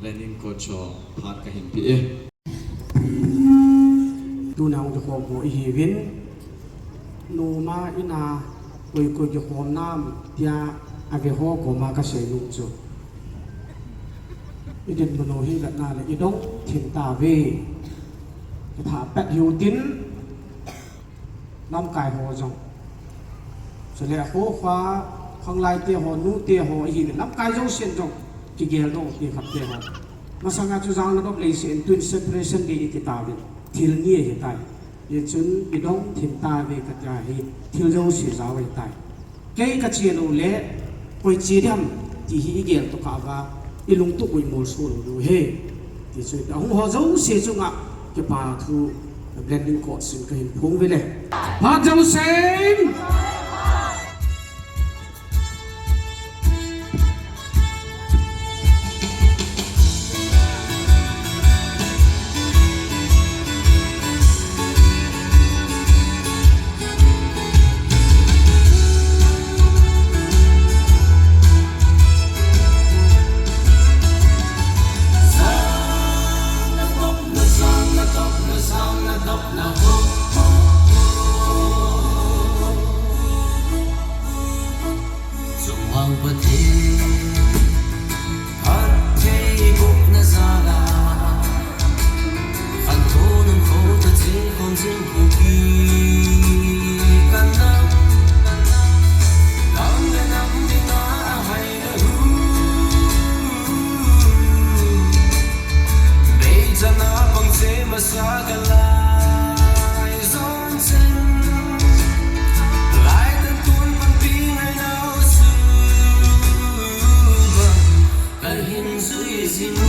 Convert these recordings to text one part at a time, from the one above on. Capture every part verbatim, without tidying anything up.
Planning Court chu phat kahin pe e. Tuna hung kikhom ho ihiuvin, noma ina koi koi kikhom nam tia ave ho koma kasei nom chu, idinmun u hi vetna le idong thim tauve. Kitha pet hiu tin, lamkai ho jong, chule akho kha, khanglai te ho, nu te ho, ihi lamkai jousen jong kigel doh ti khat te ho. Masanga chu Jangnadop Leiset in tun Separation Day iti tauvin, thil ni ahitai. Hichun idong thim tauve katia hi thil jouse jao ahitai. Kei kache lou le, koi che dem ti hi igel tokah uva, ilungtup u imolso lou diu ahi. Ti chu ahung ho jouse chunga kipa thu Planning Court in kahin phong uve le. Phat jousen. Chunglang Pathen, phattheibohna jal a, khankho nungkho toh chingkhom chingkhup hi kanam, nam le nam dinga ahaina hu, beichana pang che masa kalai jon chen, lai tan tun panpi ngaina u chu bang kahin jui jing.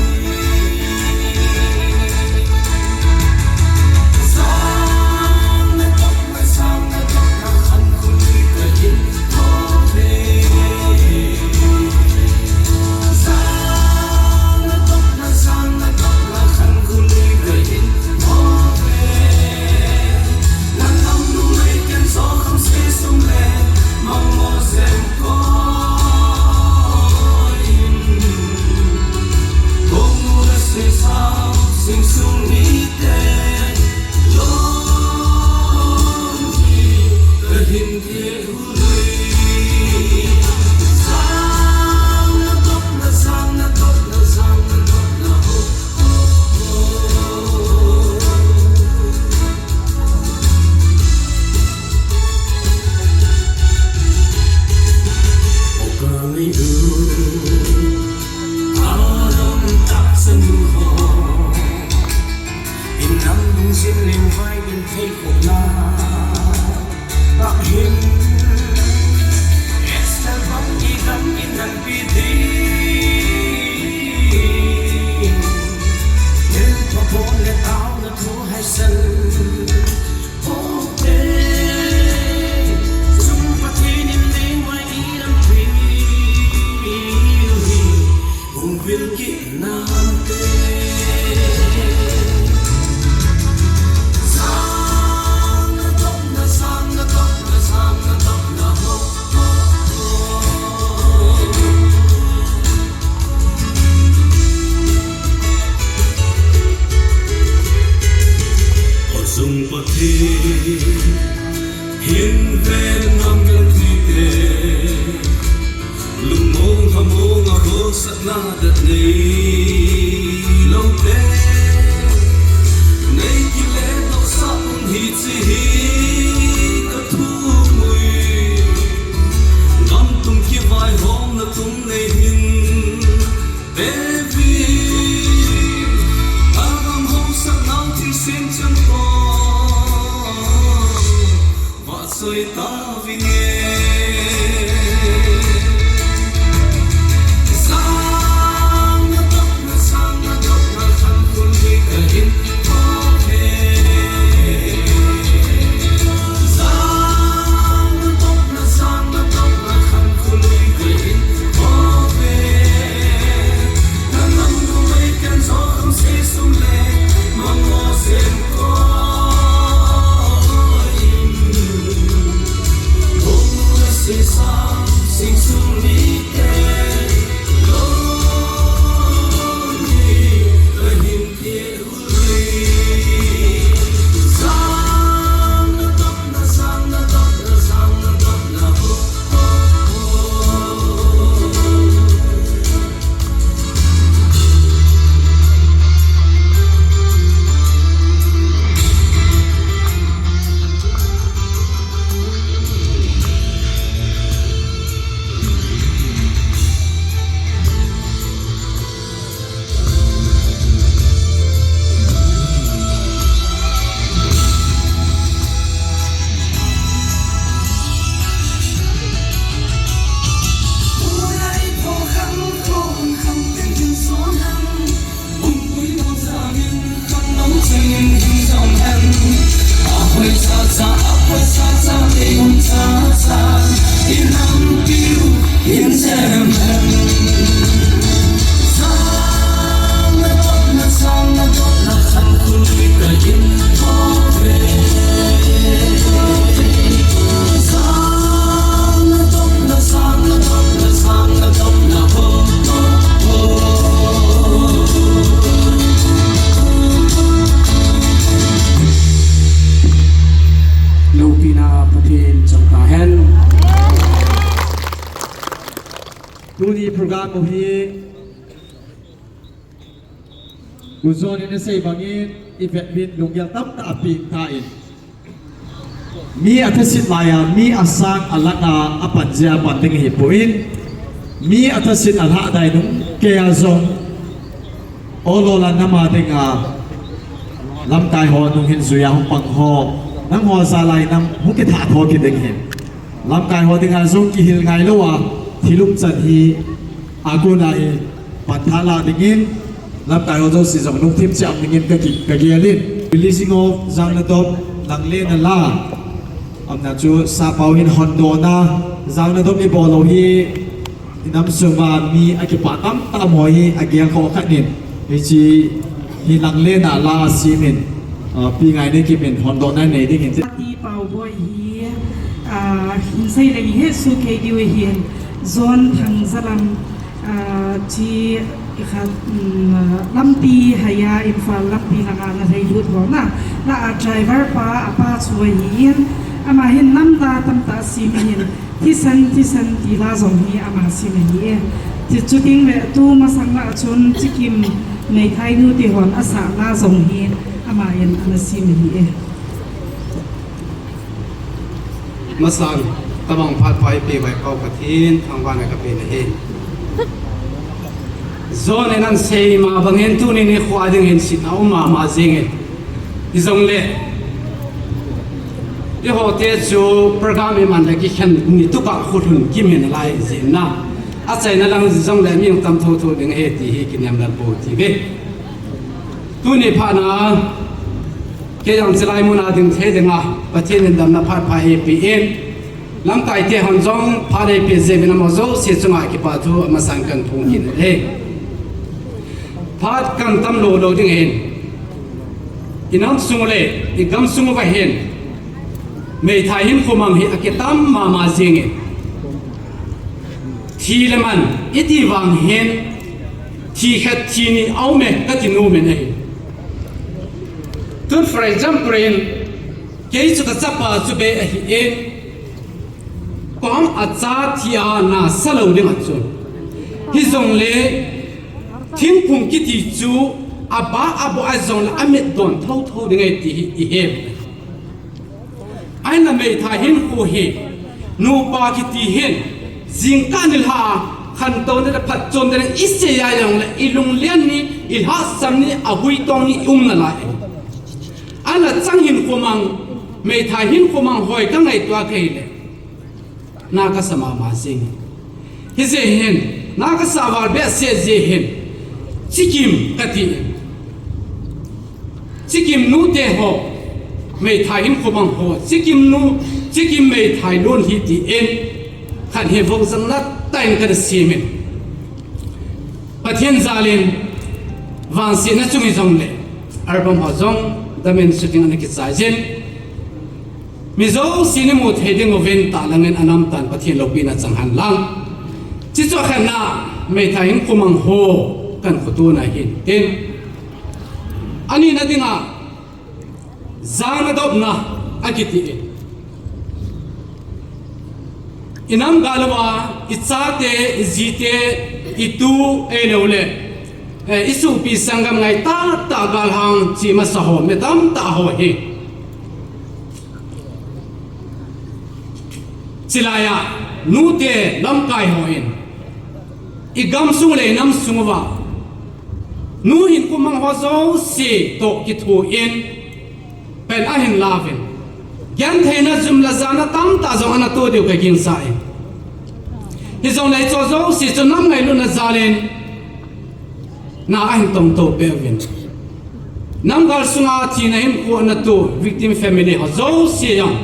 Jangnadop na, Jangnadop na, khankho lui kahin thouve. Jangnadop na, Jangnadop na, khankho lui kahin thouve. Nang nam numei ken jo kham se sum le, mangmo jem koi in. Bong u le sesao, sing sung mite, lom hi kahin theh u. Inam lungsim lengvai in thei khopna, tak hin Esther bang idam in nanpi ding. Thilpha bon le taona thu haisan poute. Chung Pathen in lengvai idam pi hi. Hung vil kit nante. Jangnadop na, Jangnadop na, Jangnadop na, ho, ho, ho. O Chung Pathen, hin ven ngam lou tite. Lungmong lhamong a khohsakna dat neilou Program u hi, U John in asei bangin, i vet uvin lunggel tamtah ape tan. Mi athaset lai a, mi asang alah a, apan jeh a pan ding ahipoi. Mi athaset alah dai nung kei a jong, o Lollan, nangma dinga lamkai ho nung hin jui a hung pang ho, nangho jal a nang hung kithat tho kit ding ahi. Lamkai ho dinga jong kihil ngai lou a, thil umchan hi a kon a i pan tha lah dingin, lamkai ho jouse jong lungthim cheh a um dingin ka ki, ka gel in. Releasing of Jangnadop Langlena la, aumna chu Sapau hin hondohna, Jangnadop i bol u hi, i nam sunga mi akipah tamtah um ho hi agel kha khat in, hiche hi Langlena la asem in, ah, Pi Ngaineikim in hondohna nei ding ahin. Pi Paoboi hi, ah, hin sei leng ihet soh kei diu ahin, John Thangjalam, ah, chi khat, um, ah, lampi haiya, Imphal lampi langa ana lhailut ho na, la a driver pa, apa chu ahin, ama hin nam la tamtah asem ahin, Thisan, Thisan ti la jong hi ama sem ahi e. Ti chuting le tu masang la chun Chikim meithai nu te hon asah la jong hi ama in ana sem ahi e. Masang, tabang phat pha eipeh uva Pathen thangvahna kape nahi. John in asei ma bangin tuni nikho a dingin sitna um mama jingin. Hijongle, eiho te chu program iman le kikhen ni tuka khulhun kimin lai jin na. Achaina lang jongle mi tam thotho ding ahi ti hi kinem lal pou ti ve. Tuni phat na, kei jong chulai mun a ding thei dinga, Pathen in damna phat pha eipeh in. Lamkai te hon jong phat eipeh jeh in amaho jouse chunga kipa thu amasang kahin phong kit e. Phat kahin tam lou lou ding ahin. I nam sung le i gam sung uva hin meithai hinkho mang hi akitam mama jingin. Thi le man iti vang hin thi khat thi ni aume kati nom in ahi. Tun for example in, kei chu kachapa chu bei ahin, kong a cha thi a nasa lou ding a chu. Hijongle, thingphung kiti chu, aba aboh a jongle amit don thotho ding ahi ti hi ihet. Ahinla meithai hinkho hi, nupa kiti hin, jingkah nilhah a, khantouna le phatchomna le isei a jongle, ilunglen ni, ilhahsam ni, ahuitong ni, i um nalai. Ahinla chang hinkho mang, meithai hinkho mang hoi kangaito a kei le. Na kasa mama jing. Hijeh hin, na kasa val behseh jeh hin, Chikim kati. Chikim nu te ho, meithai hinkho mang ho, Chikim nu, Chikim meithai lon hi tin, khat hi vokjang na tah in kana sem in. Pathen jal in, vangsetna chung hijongle, album ho jong, damin shooting ana kichai jin. Mi jouse ni mu thei ding uvin tahlang in anam tan Pathen loupina chang hen lang. Chuche chu akhatna, meithai hinkho mang ho kahin khotona ahin tin. Anina dinga, jang nadopna akiti in. I nam gal uva, i chate, i jite, i tu, ahilou le, eh, i sopi sanggam ngai tahtah galhang che masa ho, mi tamtah ho hi. Chulai a, nute lamkai hon, i gamsung le i namsung uva, nu hinkho mang ho jouse toh kithoin, pen ahin lauvin. Gentheina jum le jana tamtah jong ana to diu kagingsa e. Hijongle hicho jouse chu nam ngailutna jal in, na ahin tongto peh uvin. Namgal sunga thina hinkho ana to victim family ho jouse jong,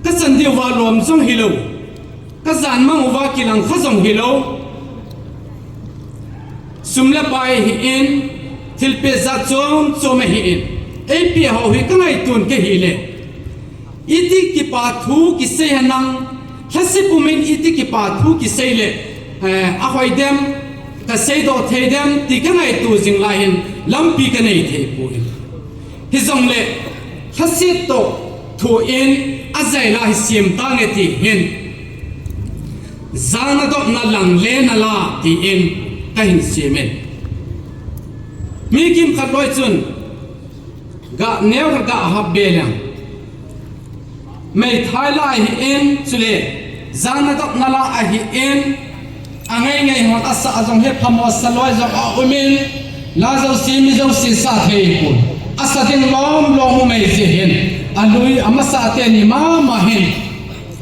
kachan diuva lom jong hilou, kajan mang uva kilang kha jong hilou, sum le pai ahin, thilpeh jat chom chom ahin, eipeh ho hi kangaito in kahi le. Iti kipa thu kisei henlang, lhasepumin iti kipa thu kisei le, eh, ahoi dem, kaseidoh thei dem, ti kangaito jing lai hin, lampi kanei thei poi. Hijongle, lhaset toh thoin, ajai la hi sem tange ti hin. Jana dopna lang le na la, tiin kahin simin. Mi kimkhat loi chun, ga neo khat ga hap be leng. Meithai la ahin, chule, jana dopna la ahin, angai ngai hon asa a jong he phamo sa loi jong a umin, la jouse mi jouse sa thei pon. Asa ding lom lom u mei je hin, alui amasa teni mama hin.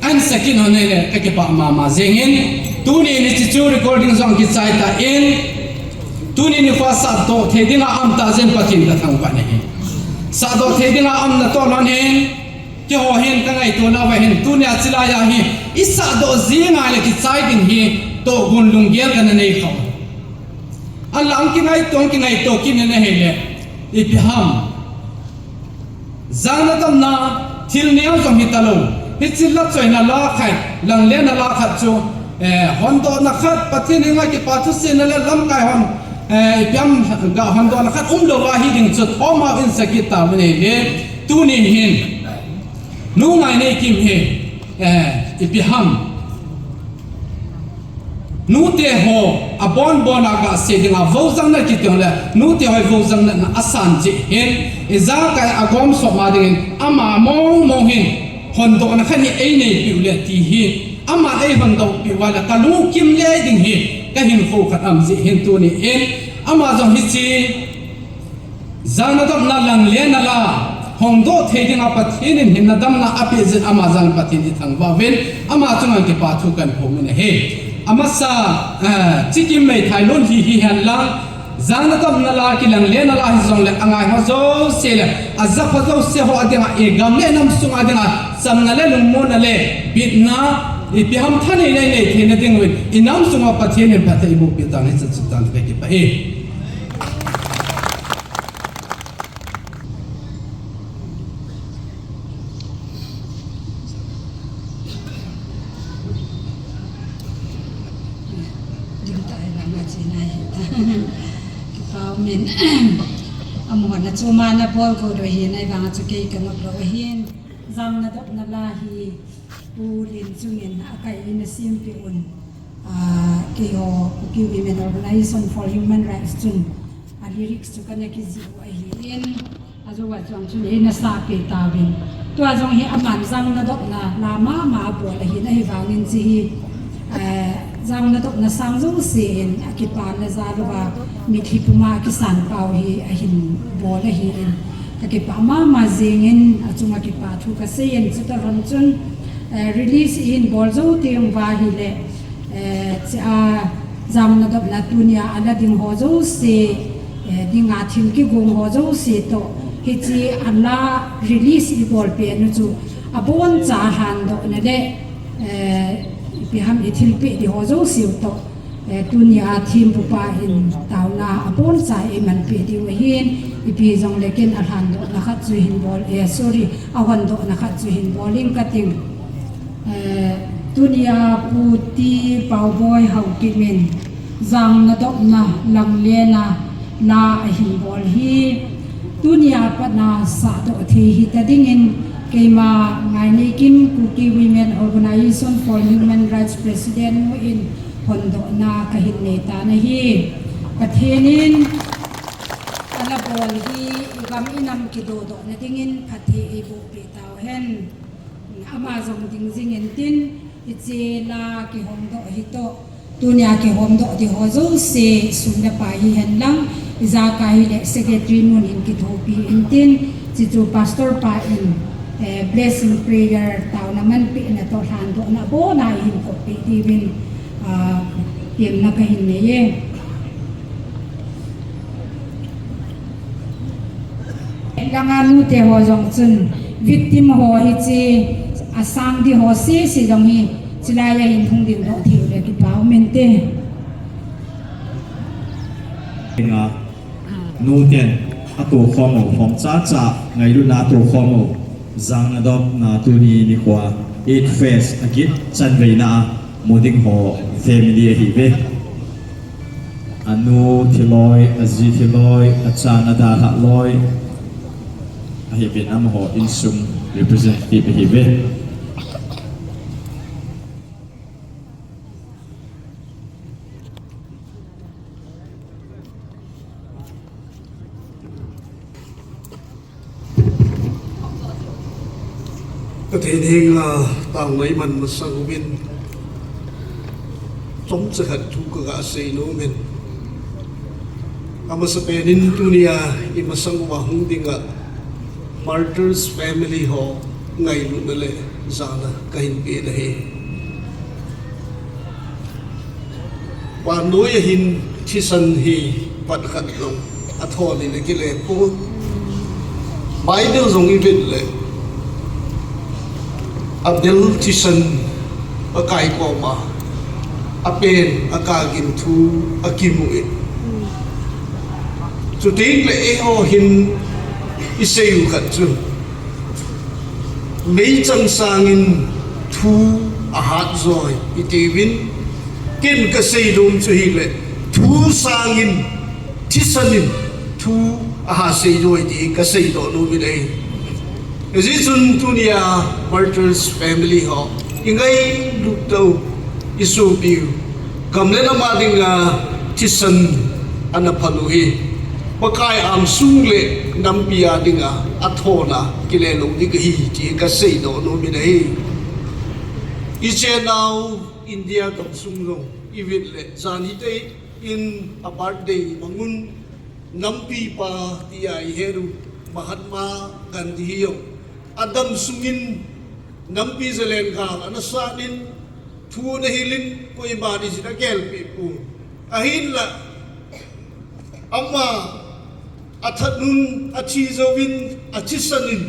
An sakin hon nei le, ka kipah mama jengin, tuni ni chi chu recording jong kichai ta in, tuni nikho sahdoh thei dinga um ta jeh in Pathen ka thangvah nahi. Sahdoh thei dinga um natoh lhon hin, keiho hin ka ngaito nauva hin, tuni a chilai a hi, i sahdoh jing ngai le kichai ding hi, tohgon lunggel kana nei kha. Alang kingaito, kingaito kit in ahile, ipi ham. Jana dopna, thil neo jong hi talou. Hiche la choina la khat, lang le na la khat chu, eh, hondohna khat, Pathen henga kipa thusei na le lamkai hon, eh, ipi ham ga hondohna khat umlou va hi ding chu thoma in sakit ta mane le, tuni hin. Nu Ngaineikim hi, eh, ipi ham. Nute ho, abon bon a ga sei dinga, vojang na kiti le, nute ho vojang na, na asan jeh hin, ijakai agom sop ma dingin, ama mong mong hin, hondohna khat hi ei neipiu le ti hi, ama ei hondoh piu va le, ka lungkim le ding hi, ka hinkho khat um jeh hin tuni hin, ama jong hiche, Jana dopna lang le na la, hongdoh thei dinga Pathen in hinna damna apeh jeh in ama jal Pathen i thangvah uvin, ama chunga kipa thu kahin phong in ahi. Amasa, eh, Chikim Meithai Lunlhi hihen lang, jana dopna la kilang le na la hijong le angai ho jouse le, ajah ho jouse ho a dinga, i gam le nam sunga dinga, chamna le lungmonna le, bitna, ipi ham thanei le nei theina ding uvin, i nam sunga Pathen in phatthei eiboh peh tauhen, hiche chu tante ka kipah e. Ding ta ai ba ma chi nai ta. Kipah umin. Amahon na chu ma na bol go do hi nai vang chu kei ka ngop lou hin. Jana dopna la hi. Pu Lenchung in akai in asempeh un, ah, keiho Kuki Women Organization for Human Rights chun, a lyrics chu kana kijih u ahin, ajou a chun chun eina sahpeh tauvin. Tua jong hi aman jana dopna la mama abol ahin, ahivangin hiche hi, eh, jana dopna sang jouse in akipana jal uva, mitlhi puma kisan pau hi ahin bol ahin. Ka kipah mama jengin, achunga kipa thu kasei in, chuti lhon chun, eh, release ihin bol jou teng uva ahile, eh, hiche a jana dopna tunia ala ding ho jouse, eh, dinga thil kigong ho jouse toh, hiche a la release ibol peh u chu, aboncha lhandohna le, eh, ipi ham i thilpeh di ho jouse toh, Eh, tunia thempupa in taona aboncha eimanpeh diu ahin, ipi jongle ken alhandohna khat chu hin bol, eh, sorry, ahondohna khat chu hin bol ing kating. Eh, tunia Pu T. Paoboi Haokip in jana dopna lang le na la ahin bol hi, tunia pat a sahdoh thei hita dingin keima Ngaineikim Kuki Women Organization for Human Rights President nu in hondohna kahin nei tan ahi. Pathen in ala bol hi i gam i nam kidodohna dingin phatthei eiboh peh tauhen. Ama jong ding jing intin, hiche la kihomdoh hi toh, tunia kihomdoh di ho jouse, sum le pai hihen lang, ijakai hile secretary nun in kithopi intin, hiche chu pastor pa in, eh, blessing prayer, taona manpehna toh lhandohna abona ihin koppeh diuvin, ah, temna kahin nei e. Langa nute ho jong chun victim ho hiche asang di ho sese jong hi, chulai a hin hung dingdoh thei u le kipa um inte. Nga nuten atoh khom u, khom chacha ngailutna atoh khom u, jana dopna tuni nikho eight phase a kichan veina a mu ding ho family ahiuve. Anu thiloi, aji thiloi, achana dalhah loi, ahiuvin amaho insung representative ahiuve. Pathen henga taona iman masang uvin, chomcha khat thu kaga sei nom in. Amasapen in tunia imasang uva hung dinga martyrs family ho ngailutna le jana kahin pe ahi. Vannoi a hin thisan hi phat khat jong athon in akile poi. Bible jong ivet le Abel thisan Pakai koma apen akagin thu akimu e. Chuteng le eiho hin isei u khat chu meichang sangin thu ahat joi itiuvin, ken kasei nom chu hile thu sangin thisan in thu aha sei joi ti kasei doh nom in ahi. Hijeh chun tunia martyrs family ho ingailut tau, isopiu gam le nam a dinga thisan ana phal u hi Pakai angsung le nampi a dinga athona kile lou ding ahi ti kasei doh nom in ahi. Ichenau India gamsung jong ivet le jan hitei in a birthday mangun nampi pa tia ihet u Mahatma Gandhi hi jong adam sungin nampi zalen gal ana sat in thu ana hil in koiman ijin agelpeh pon. Ahinla ama athat un athi jouvin athisan in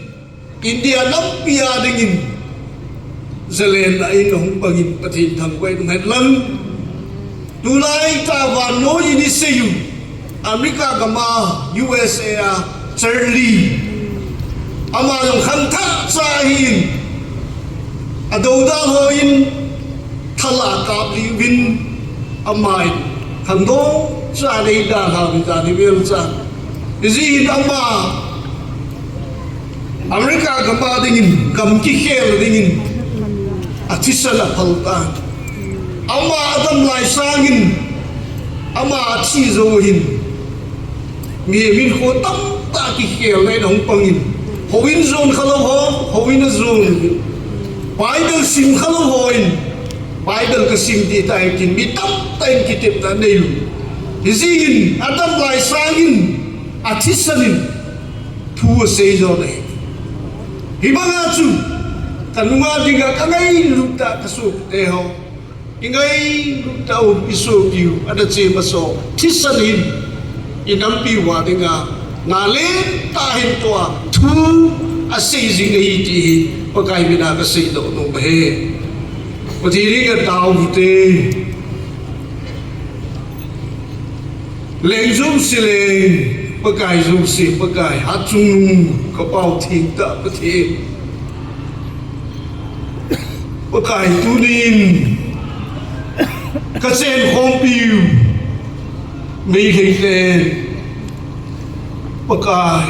India nampi a dingin zalen a in ahung pangin Pathen thangvah in umhen lang. Tulai tah vannoi in isei u America gam a U S A a Charlie, ama jong khangthah cha ahin, adoudal ho in thala akaplih uvin, ama in khangdong cha nei dalha uvin jani vel cha. Hijeh in ama America gam a dingin, gam kikhel dingin athisan aphal tan. Ama adam lai sangin ama athi jou hin mihem hinkho tamtah kikhelna in ahung pangin, houin jon khalou ho, houin ajon, Bible sim khalou hon Bible kasim ding ahitai tin mi tamtah in kitepna anei u. Hijeh in adam lai sangin athisan in thu asei jo ahi. Hibanga chu kanunga dinga kangailut tah kasopi teho, ingailut tah u isopiu ana che masa thisan hin inampi uva dinga nalen tah hin tua thu asei jing ahi ti hi Pakai mina kasei doh nom ahi. Pathen in atao uvinte. Leng jouse leng, Pakai jouse Pakai, hatchungnung kapao thengtah Pathen. Pakai tunin kachenkhompiu Meitei ten Pakai,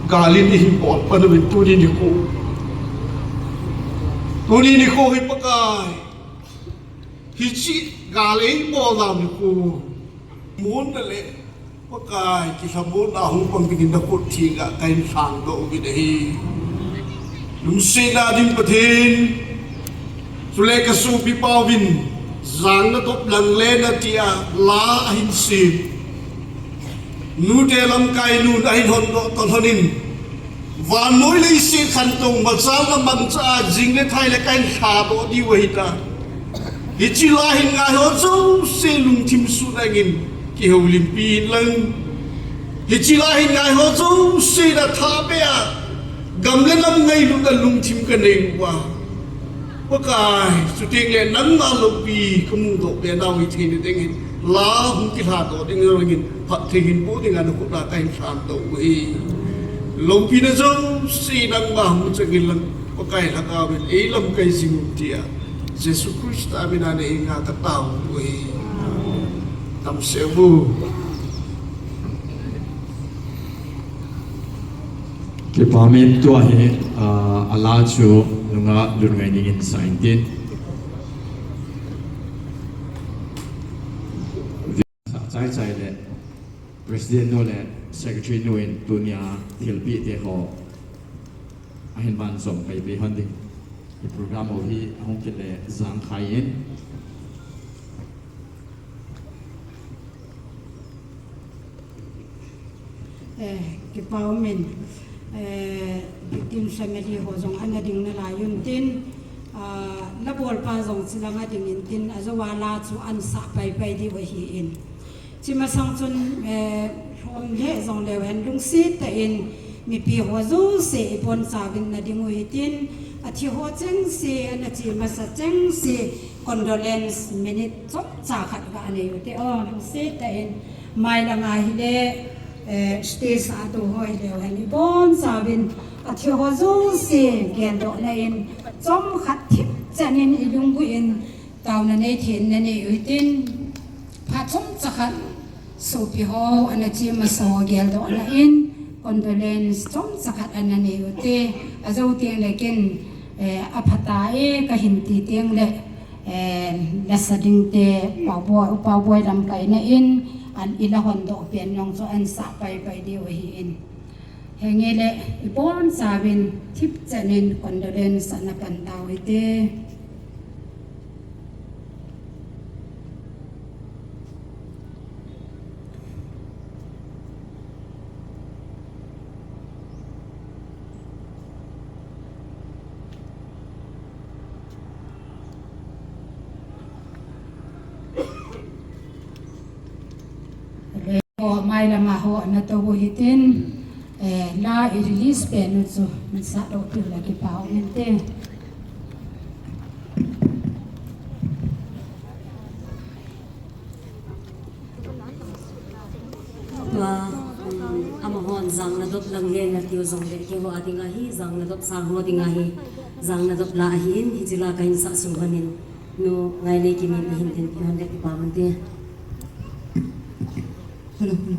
gal in eihin bolpan uvin tuni nikho. Tuni nikho hi Pakai, hiche gal eibolnau nikho, monna le Pakai kilhamonna hung pang dingin nakhut thenga kahin lhangdoh uvin ahi. Lungsetna ding Pathen, chule kasopipa uvin jang natop lang le natia la ahin sem, nute lamkai nun ahin hondoh toh lhonin, vannoi leiset khantou machalna mangcha a jing le thai le kahin lhadoh diu ahitan. Hiche la hin ngaiho jouse lungthim suhnangin kihoulimpi inlang, hiche la hin ngaiho jouse nathapeh a gam le nam ngailutna lungthim kanei uva, Pakai, chuteng le nangma loupi kamudoh be nau hitheina dingin, la hung kilhadoh ding jong in phatthei hinboh dinga nakhut a kahin lhandoh u ahi. Loupina jouse nangma hung chang inlang, Pakai Lhagao in eilamkai jing un tia Jesu Christa mina nei henga katao u ahi. Damsel uvin. Kipa umin, tua hi, ah, ala chu nungah Lunngaining in sah intin. Sah chaichai le President nu le Secretary nu in tunia thilpeh teho ahin banjom paipai hon ding. Program ho hi ahung kile jangkhai in. Eh, kipa umin, eh, victim family ho jong ana ding nalai un tin, ah, la bolpa jong chilang ading in tin, ajou a la chu ansah paipai diu ahi in. Chi masang chun, eh, lhom lheh jong leu hen lungset tah in mipi ho jouse ibonchauvin nading u hitin, athi ho chengse, ana che masa chengse, condolence minute chomcha khat ga nei u te o, lungset tah in mailang a hile, eh, stage a tou ho hileu hen ibonchauvin athi ho jouse geldohna in chomkhat thipchen in ilungbu in taona nei thei in nanei u hitin, phat chomcha khat sopi ho ana che masa ho geldohna in condolence chomcha khat ana nei u te, ajou teng le ken, eh, apha tai kahin ti teng le, eh, lasa ding te, Paoboi, Paoboi lamkaina in, an ila hondoh pen jong chu ansah paipai diu ahi in. Henge le, ibonchauvin thipchen in condolence ana pan tau hite. Ho mailang a ho ana tou u hitin, eh, la i release pen u chu, min sah lou piu le kipa umin te. Tua, um, amahon jang nadop lang le natiu jong le, keiho a ding ahi, jang nadop sang ho ding ahi, jang nadop la ahi in, hiche la kahin sah sung hon in, nu Ngaineikim in ahin tin pi hon le kipa umin te. Hello, hello.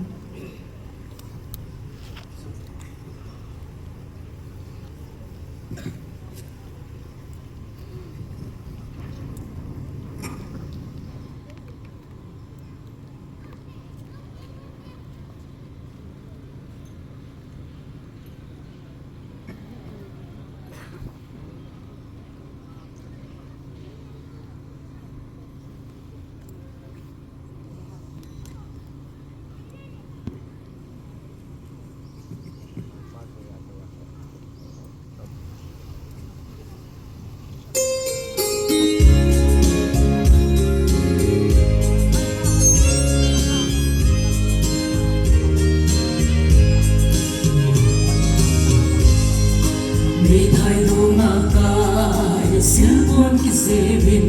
Meithai lung a kai, silpon kisem in,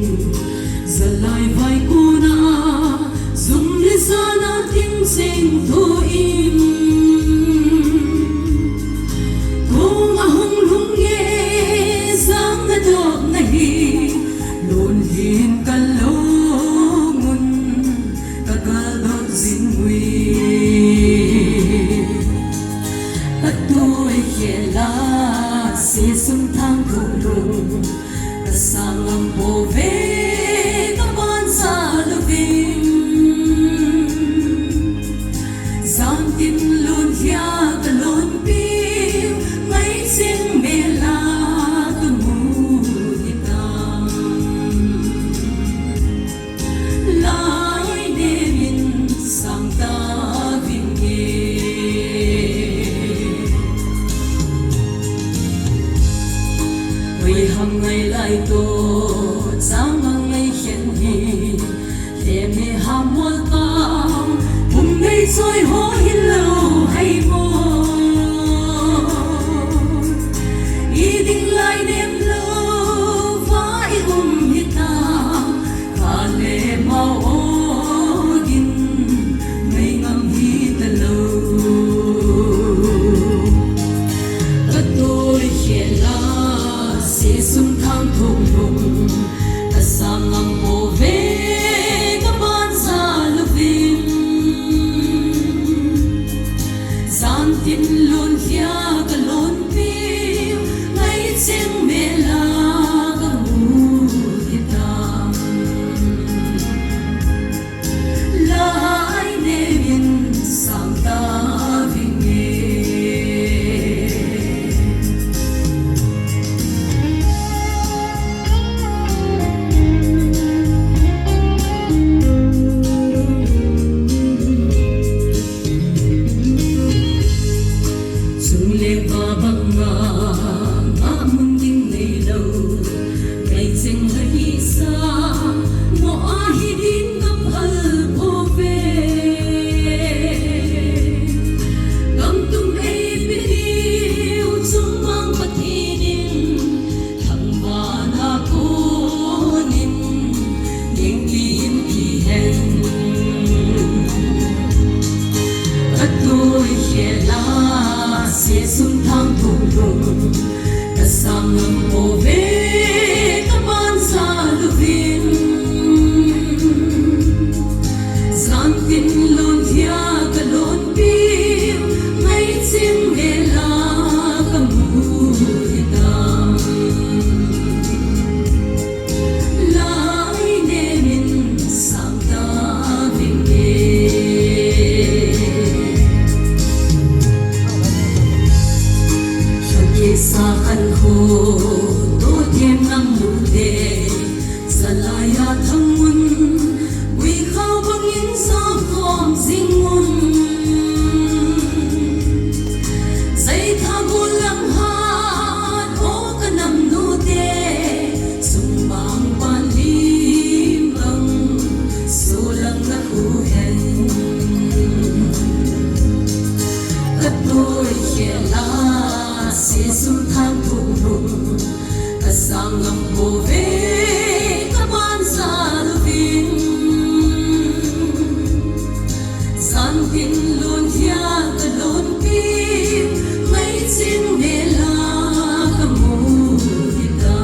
jalai vai kona, jum le jana ting seng tho in, kong ahung lhung e, jang nadop na hi, lon hin kalou mun, kakaldoh jing ui. Katui khel a, sesum thang thulung, kasang ngam pouve, kaban sa louvin. Jan tin lun hia kalonpiu, ngai ching mel a kamu hitam. Lai nem in sang tauvin e. Koi ham ngai lai to, chang ngai khen hi. Lem he ham mol pang, um nei choi ho hilou hai mo. I ding lai nem lou va i um hita. Kha le mau ogin, mei ngam hitalou. Katui khel a, sesum thang thulung, kasang ngam pouve, kaban sa louvin. Jan tin lun hia kalonpiu, ngai ching mel a kamu hitam. Lai nem in sang tauvin e. Ela, sesum thang thung thung, ka sang ngam pove, ka ban sa luvin. Zantin lon thia ka lon piu, ngai chim ela ka mu hita. Lai nemin sang ta vinge. Shakisa khan ho, to tiem nam mu de. Zalai a thang mun, ui khau bangin sa khom zing mun. Zai tha bu lam hat, o ka nam nu te, sung bang pan lim bang, so lang na khu hen. Ka toi khela, sesum thang thung thung, ka sang ngam pove, ka ban sa luvin. Zantin lon thia ka lon piu, ngai chim ela ka mu hita.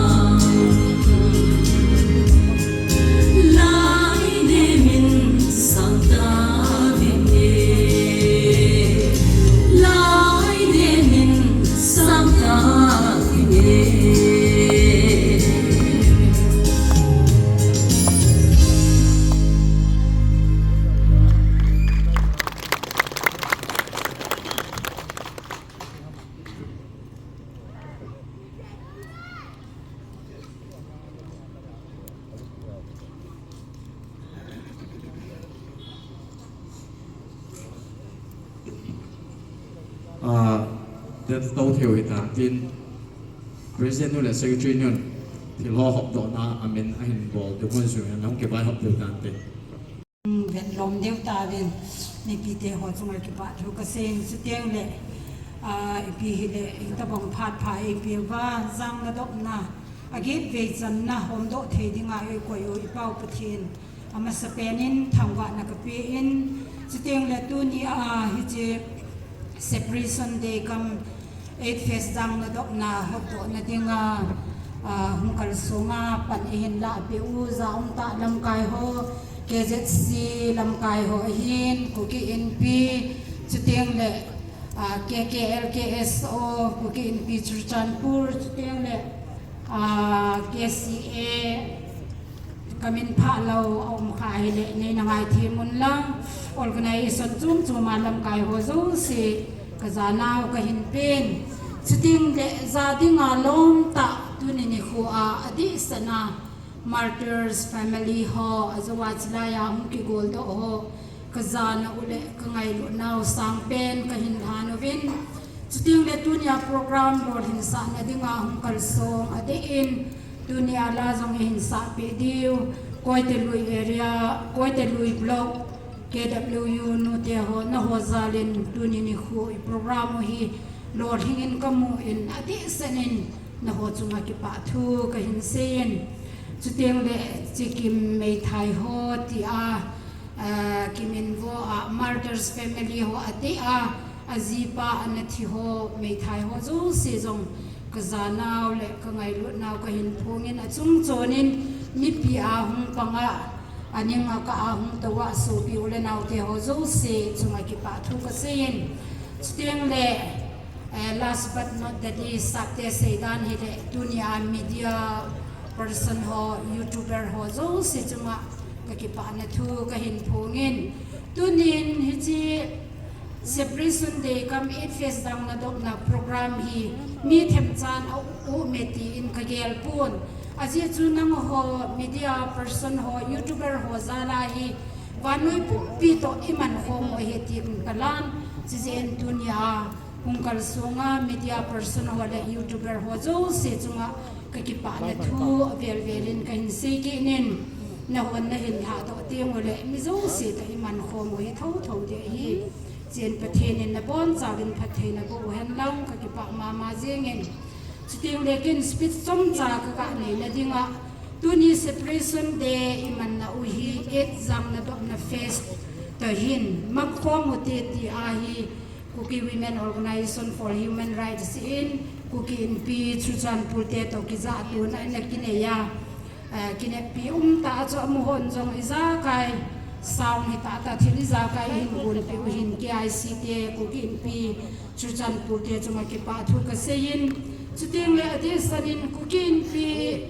Lai nemin sang ta vinge. Lai nemin sang ta vinge. Ah, tet to theu hitan tin, President nu le Secretary nun thil ho hopdohna amin ahin bol ding hun jong in hung kivai hop diu tante. Vet lom deu tauvin, mipite ho chunga kipah thu kasei in, chuteng le, ah, ipi hile, itobang phat pha ipi uva, jangna dopna, agivet vei channa, homdoh thei dinga eikoi u iPau Pathen, amasapen in thangvahna kape in, chuteng le tunia hiche Separation Day cum Eight Phase jangna dopna hopdohna dinga, ah, hung kalsonga pan eihin lahpeh u, ja umtah lamkai ho, K Z C lamkai ho ahin, Kuki Inpi, chuteng le, ah, K K L K S O, Kuki Inpi Churachandpur, chuteng le, ah, K C A, kamin phah lou aum kha hile, neina ngaithem un lang, organization chom choma lamkai ho jouse, kajanau kahin pen. Chuteng le ja dinga lom tah, tuni nikho a, adehsetna, Martyrs family ho, ajouva chulaiya hung kigoldoh ho, kajanau le kangailutnau sangpen kahin lhan uvin. Chuteng le tunia program lolhinsahna dinga hung kalsong adeh in, tunia la jong eihin sahpeh diu, Koitelui area, Koitelui block, K W U nute ho, naho jal in tuni nikho iprogram u hi lolhing in kamu in, adehset in naho chunga kipah thu kahin sei in. Chuteng le Chikim Meithai ho tia, ah, Kiminvo a Martyrs family ho atia, ajipa anathi ho, Meithai ho jouse jong kajanau le kangailutnau kahin phong in, achung chon in mipi a hung panga, aning a kah a hung touva sopi u le naote ho jouse chunga kipah thu kasei in. Chuteng le, eh, last but not the least, sapte seidan hile, tunia media person ho, YouTuber ho jouse chunga kakipahna thu kahin phong in. Tunin hiche Separation Day cum Eight Phase jangna dopna program hi mi themchan a um e tin kagel pon. Ajeh chu nangho media person ho, YouTuber ho jal a hi vannoi pumpi toh iman khom u ahi tin kalan. Chujeh in tunia hung kalsonga media person ho le YouTuber ho jouse chunga kakipahna thu avel vel in kahin sei kit in. Nahon nahin lhahdoh teng ule mi jouse toh iman khom u hi thotho ding ahi. Chujeh in Pathen in nabonchauvin phatthei naboh u hen lang, kakipah mama jeng in. Chuteng le ken speech chomcha kaga neina dinga, tuni Separation Day imanna u hi eight jangna dopna phase toh hin mang khom ute tia hi Kuki Women Organization for Human Rights in Kuki Inpi Churachandpur te toh kijah tuna in akinei a, eh, kineppi umtah a chu amahon jong ijakai sound hitahtah thil ijakai ahin gonpeh u hin K I C te, Kuki Inpi Churachandpur te chunga kipathu kaseiyin, chuteng le adehset in Kuki Inpi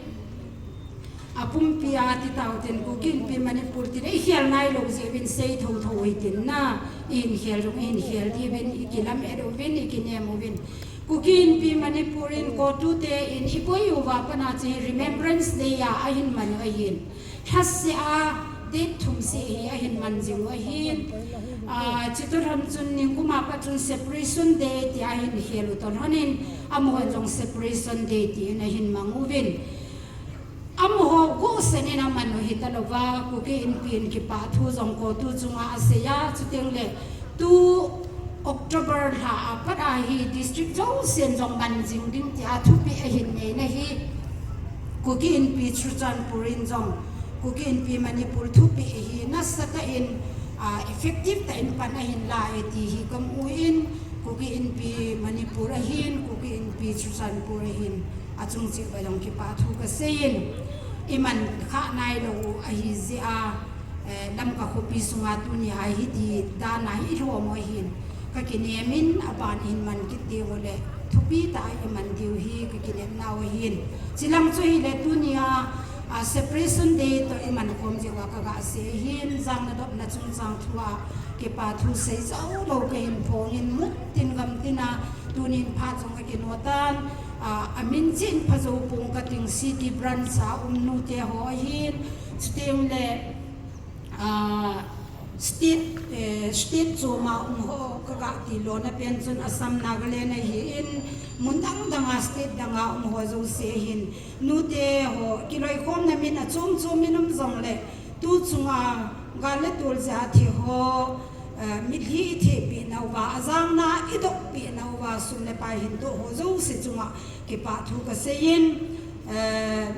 apumpi a ti tautin, Kuki Inpi Manipur tin eikhel nailou jeh uvin sei thotho hitin na, ihin khel jong ihin khel diuvin, ikilamet uvin, ikinem uvin. Kuki Inpi Manipur in CoTU te in iboi uva pat a chu Remembrance Day a ahin man u ahin. Lhaseh a date thum seh hi ahin man jing u ahin. Ah, chutoh lhon chun ningkum a pat chun Separation Day tia ahin khel u toh lhon in, amahon jong Separation Day tin ahin mang uvin. Amaho gosen in aman u hitalouva, Kuki Inpi in kipathu jong CoTU chunga asei a, chuteng le tu October lha a pat a hi district jousen jong man jing ding tia thupeh ahin nei na hi. Kuki Inpi Churachandpur in jong, Kuki Inpi Manipur thupeh hi nasatah in, ah, effective tah in pan ahin la e ti hi kamu in, Kuki Inpi Manipur ahin, Kuki Inpi Churachandpur ahin, achung cheh uva jong kipathu kaseiyin, iman khah nailou u ahi jeh a, eh, Lamka khopi sunga tuni a hiti dan a hi ilhom u ahin, kakinem in, aban in man kit diu le thupi tah a iman diu hi kakinem nau ahin. Chulang chu hile tuni a, ah, Separation Day toh iman khom jeh uva kaga sei ahin, jang nadopna chungchang thu a kipathu sei joulou kahin phong in, mun tin gam tin a tunin phat jong akino tan, ah, amin chin Phajopung Kating City Branch a um nute ho ahin, chuteng le, ah, state, eh, state chom a um ho kaga tilona pen chun Assam, Nagaland ahin, mun dang dang a state dang a um ho jouse ahin, nute ho kiloikhomna min achom chom in um jong le, tu chunga gal le tol jeh a thi ho, eh, mitlhi ithepeh nauva, ajangna idopeh nauva, sum le pai hin toh ho jouse chunga kipathu kaseiyin, eh,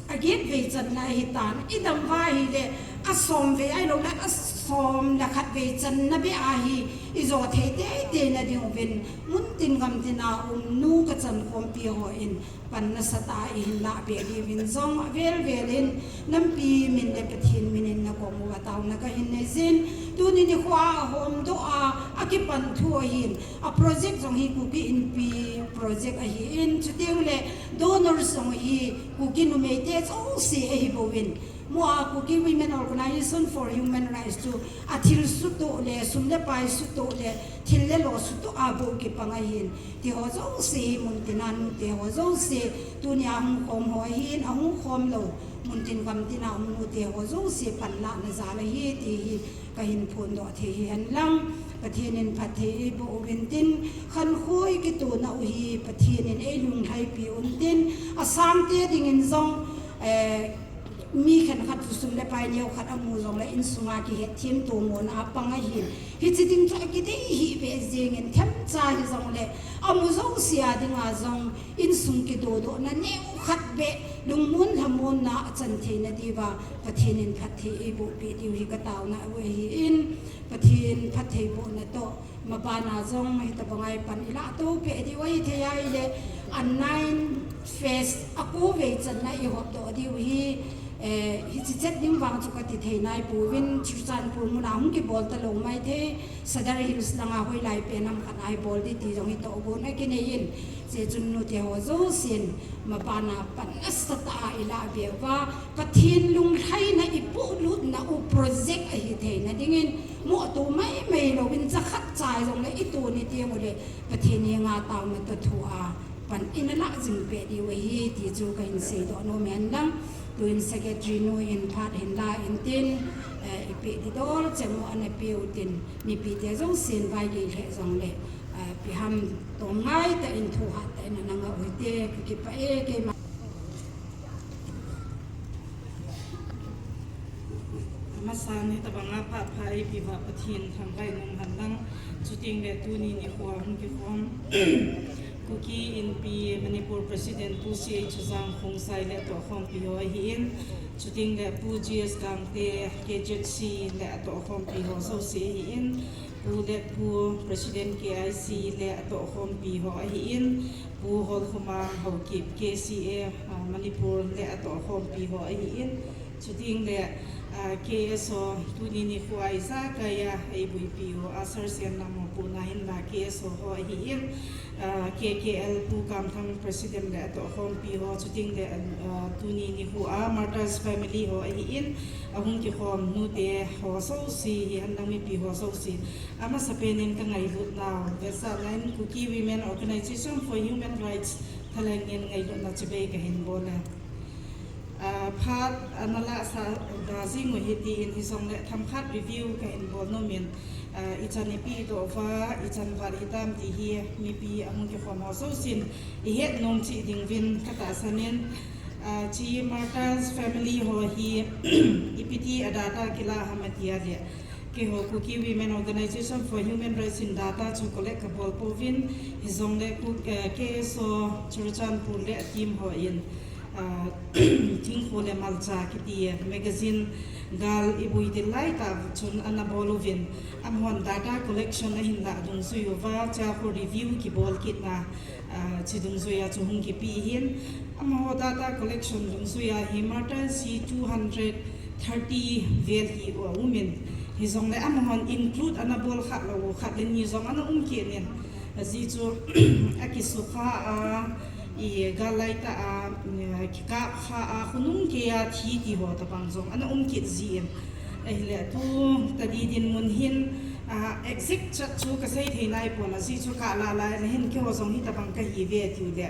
aget vei channa ahitan, idam uva hile, asom vei ahilou le, asom le khat vei channa beh a hi ijo thei teitei na diuvin, mun tin gam tin a um nu kachan khompi ho in, pan nasatah a ihin lahpeh diuvin jong, avel vel in nampi min le Pathen min in nakom uva taona kahin nei jin. Tuni nikho a ahomdoh a, akipan thu ahin, a project jong hi Kuki Inpi project ahin, chuteng le donors jong hi Kuki numeite jouse ahi bouvin, mo a Kuki Women Organization for Human Rights chu athil sutoh le, sum le pai sutoh le, thil le lo sutoh a bou kipang ahin. Ti ho jouse hi mun tin a nute ho jouse, tuni a hung khom ho ahin, ahung khom lou, mun tin gam tin a um nute ho jouse panlahna jal ahi ti hi kahin phondoh thei hi hen lang. Pathen in phatthei eiboh uvin tin, khankho ikitona u hi Pathen in eilunglhaipi un tin, asangte dingin jong, eh, mi khenkhat chu sum le pai neokhat amu jong le insunga kihetthem tomona apang ahin. Hiche ding chu akidei hih beh jengin themcha hijong le amu jouse a dinga jong insung kidodohna neokhat beh lungmon lhamonna achan theina diuva Pathen in phatthei eiboh peh diu hi kataona u ahin, Pathen phatthei bohna toh mabana jong hitabanga pan ilah to peh diu ahithei ahile, a nine phase a kovei channa ihopdoh diu hi, eh, hiche chet ding vang chu kati thei naipouvin, Churachandpur muna hung kibol talou maithei, Sadar Hills langa hoilai pen ham khat a ibol ding ti jong hitoh gon akinei in, hiche chun nute ho jousen mabana pan nasatah a ilah beuva, Pathen lunglhaina ipohlutna u project ahitheina dingin, moh to maimai louvin, jakhat cha jong le ito ni teng ule, Pathen henga taona toh thua pan ina lah jing peh diu ahi ti chu kahin seidoh nom hen lang. Tuin secretary nu in phat hin la intin, eh, ipeh didol cheng u ana peh u tin, mipite jousen vaigei lheh jongle, eh, ipi ham tomngai tah in thuhat tah in ana ngah u hite, kakipah e keima. Amasan hitabanga phat pha eipeh uva Pathen thangvah in um hen lang, chuteng le tuni nikho a hung kikhom Kuki Inpi Manipur President Pu C H Chazang Khongsai le atohkhompi ho ahin, chuteng le Pu G S Gangte, K Z C le atohkhompi ho jouse ahin, Pu Letpu, President K I C le atohkhompi ho ahin, Pu Holkhomang Haokip, K C A, ah, Manipur le atohkhompi ho ahin, chuting le, ah, K S O tuni nikho a ijakai a eiboipi u, ah, Sir Sian Lam ho pu nahin la K S O ho ahin, ah, K K L Pu Kamthang President le atohkhompi ho, chuting le, ah, tuni nikho a Martyrs family ho ahin, ahung kikhom nute ho jouse, hihen lang mipi ho jouse. Amasapen in kangailutnau, vetsahnan Kuki Women Organization for Human Rights thalheng in ngailutna chibai kahin bol e. Ah, phat ana lahsah da jing u ahi tin, hijongle themkhat review kahin bol nom in, ah, ichan ipi doh uva, ichan val hitam ti hi mipi ahung kikhom ho jousen ihet nom cheh ding uvin katahsan in, ah, hiche Martyrs family ho hi ipi ti a data kila ham ati a le, keiho Kuki Women Organization for Human Rights in data chu collect kabol pouvin, hijongle Ku-, eh, K S O Churachandpur le a team hon, ah, Thingkho le Malcha kiti magazine gal iboi ding lai tah chun ana bol uvin, amahon data collection ahin lah dungjui uva, hiche khu review kibol kitna, ah, hiche dungjuia chu hung kipe ahin, amaho data collection dungjuia hi Martyrs hi two hundred thirty vel hi aumin, hijongle amahon include ana bol khalou khat le ni jong ana um kit in, ajeh chu akisukha a, i gal lai tah a, mm, kikap kha a, khonung geiya thi ti ho tobang jong ana um kit jin. Ahile tu tadi dinmun hin, ah, exact chat chu kasei thei naipon, ajeh chu kala lai le hin keiho jong hitobang kahiuve tiu le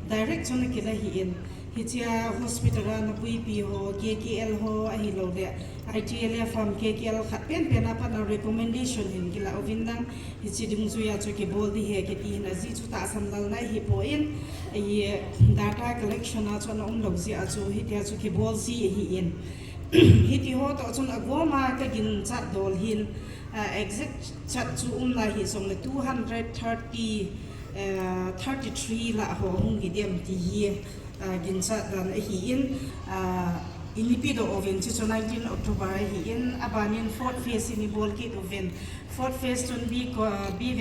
direct chun akila ahin. Hichea hospital a napuipi ho, K K L ho ahilou le, I T L F ham K K L khat penpen a pat a recommendation hin kila uvin lang, hiche dungjuia chu kibol ding ahi kiti hin ajeh chu tahsan lalna ahipon, i data collection a chu ana umlou jeh a chu hitia chu kibol ji ahin. Hiti ho toh chun agoma kaginchat dol hin, ah, exact chat chu umlai hijongle two hundred thirty, eh, thirty-three lah ho hung hidem ti hi, ah, ginchat dan ahin, ah, inipi doh uvin, chuchu nineteen October ahin, abanin fourth phase in ibol kit uvin, fourth phase chun bi ko, bi,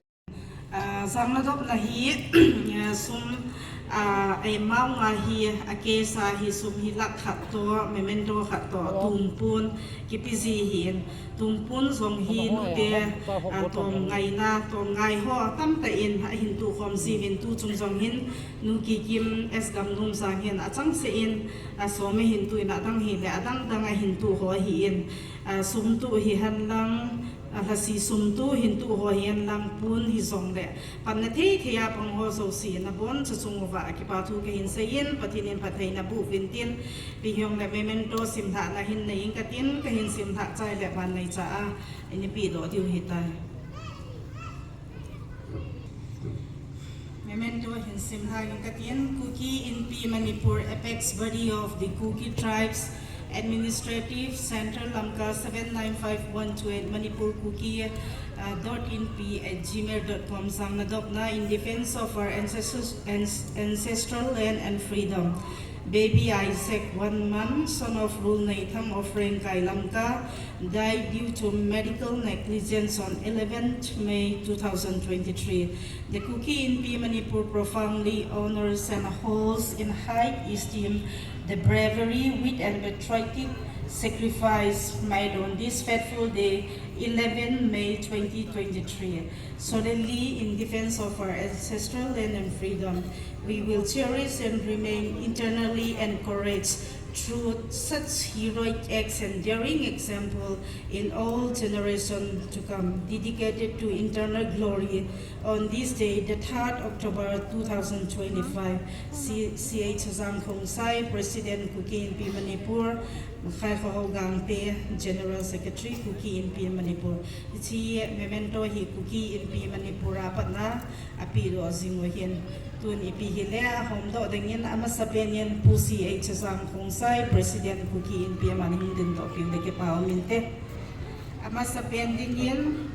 ah, Jangnadopna hi, eh, sum, ah, amount a hi, a case a hi sum hi lakh khat toh, memento khat toh, tumpun, kipe ji ahin, tumpun jong hi nute, ah, tomngaina, tomngai ho tamtah in ahin tukhom jiuvin, tuchung jong hin Nu Kikim S Gamnomjang hin achangseh in, ah, som ahin tu in, adang hile adang dang ahin tu ho ahin, ah, sum tu hihen lang, ah, lhasi sum tu hin tu ho hihen lang, pun hijongle panna thei thei a pang ho jouse naboncha chung uva kipa thu kahin seiyin, Pathen in phatthei naboh uvin tin, ipi hijongle memento simlhahna hin nei inge katin, kahin simlhah chai le vannoi cha a inipe doh diu ahitai. Memento hin simlhah inge katin, Kuki Inpi Manipur, apex body of the Kuki Tribes, Administrative Centre Lamka, seven nine five one two eight Manipur Kuki, uh, dot inpi at gmail dot com, Jangnadopna in defence of our ancestors, ans-, ancestral land and freedom. Baby Isaac, one month, son of Rulneithang of Rengkai Lamka, died due to medical negligence on eleventh May two thousand twenty-three. The Kuki Inpi Manipur profoundly honours and holds in high esteem the bravery, wit and patriotic sacrifice made on this fateful day, eleventh May twenty twenty-three. Solidly in defence of our ancestral land and freedom, we will cherish and remain eternally encouraged through such heroic acts and daring example in all generations to come, dedicated to eternal glory. On this day, the third October two thousand twenty-five, C-, C H Jangkhongsai, President, Kuki Inpi Manipur, Khaikhohao Gangte, General Secretary, Kuki Inpi Manipur. Hiche memento hi Kuki Inpi Manipur a patna apedoh jing u ahin. Tun ipi hile ahomdoh dingin amasapen in Pu C H Jangkhongsai, President, Kuki Inpi, aman hung dingdoh piu le kipa um inte. Amasapen dingin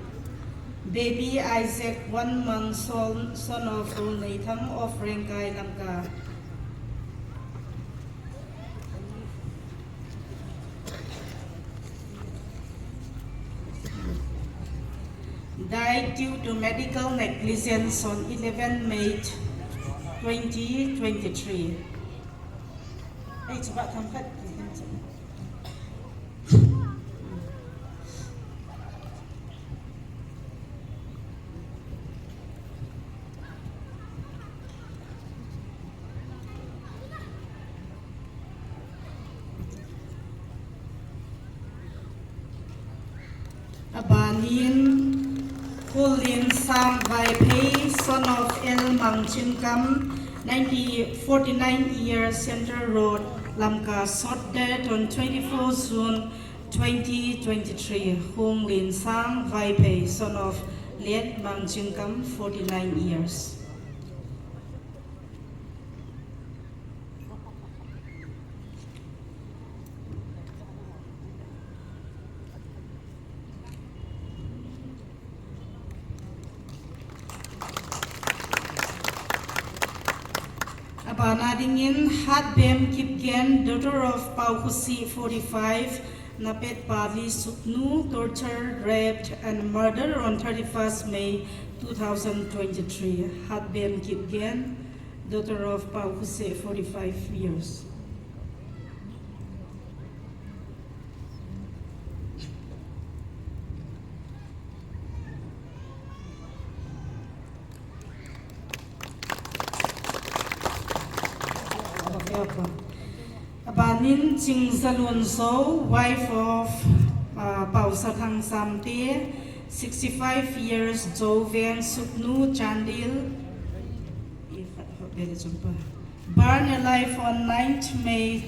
Baby Isaac, one month, son, son of Rulneithang of Rengkai Lamka, Died due to medical negligence on eleven May twenty twenty-three. Ei, chuba thang khat. Abanin, Khulinsang Vaiphei, son of L Mangchinkam, ninety, forty-nine years, Central Road, Lamka, shot dead on twenty-four June twenty twenty-three. Khulinsang Vaiphei, son of late Mangchinkam, forty-nine years. Abana dingin Hatbem Kipgen, daughter of Paokhusi, forty-five, Napetpali Suknu, tortured, raped, and murdered on thirty-first May two thousand twenty-three. Hatbem Kipgen, daughter of Paokhusi, forty-five years. Abanin Chingzalun Zo, wife of, uh, Paosathang Samte, sixty-five years, Zoveng, Suknu, Chandel. Burn alive on ninth May,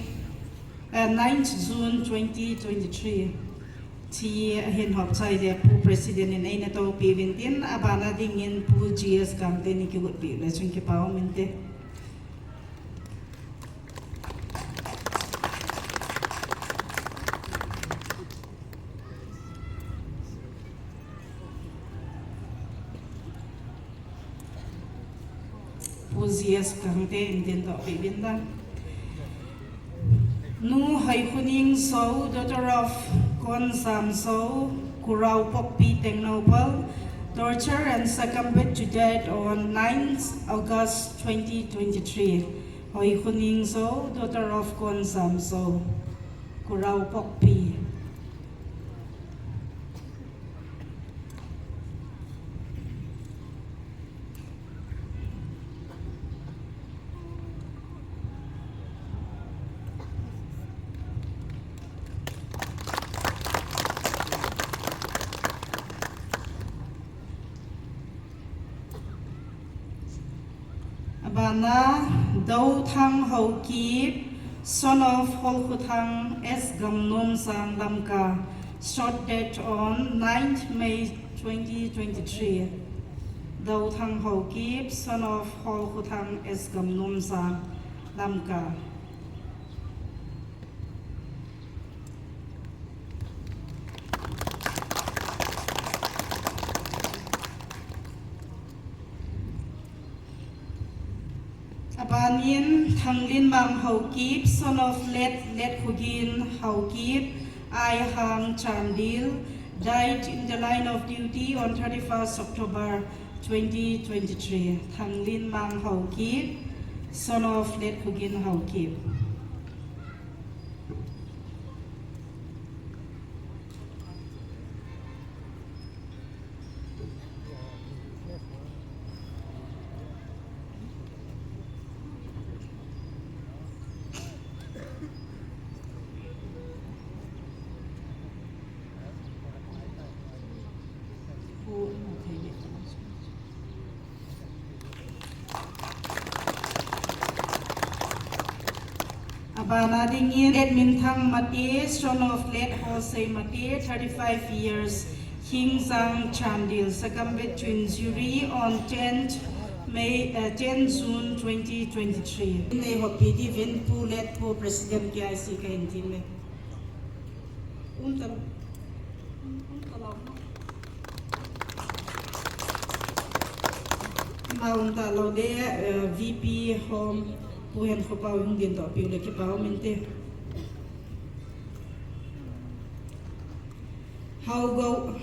uh, ninth June twenty twenty-three. Thi ahin hop chai le Pu President in eina topi uvin tin, abana dingin Pu G S Gangte ni kigotpi le chun kipa um inte. Pu G S Gangte in tin topi uvin lang. Nu Hoikhuning Zo, daughter of Konzam Zo, Kurao Pokpi Tengnoupal, torture and succumbed to death on ninth August twenty twenty-three. Hoikhuning Zo, daughter of Konzam Zo, Kurao Pokpi. Abana, Dothang Haokip, son of Holkhuthang S Gamnomsang, Lamka, shot dead on ninth May twenty twenty-three. Dothang Haokip, son of Holkhuthang S Gamnomsang, Lamka. Abanin Thanglinmang Haokip, son of late Letkhogin Haokip, Aihang, Chandel, died in the line of duty on thirty-first October twenty twenty-three. Thanglinmang Haokip, son of Letkhogin Haokip. Abana dingin Minthang Mate, son of late Hosei Mate, thirty-five years, Khingjang, Chandel, succumbed to injury on tenth May, uh, tenth June twenty twenty-three. Nei hopi diuvin Pu Letpu, President K I C, kahin tin e. Um ta, um ta lou. Ima um talou le, eh, V P Home, Pu Henkhopa hung din toh piu le kipa um inte. Haogou,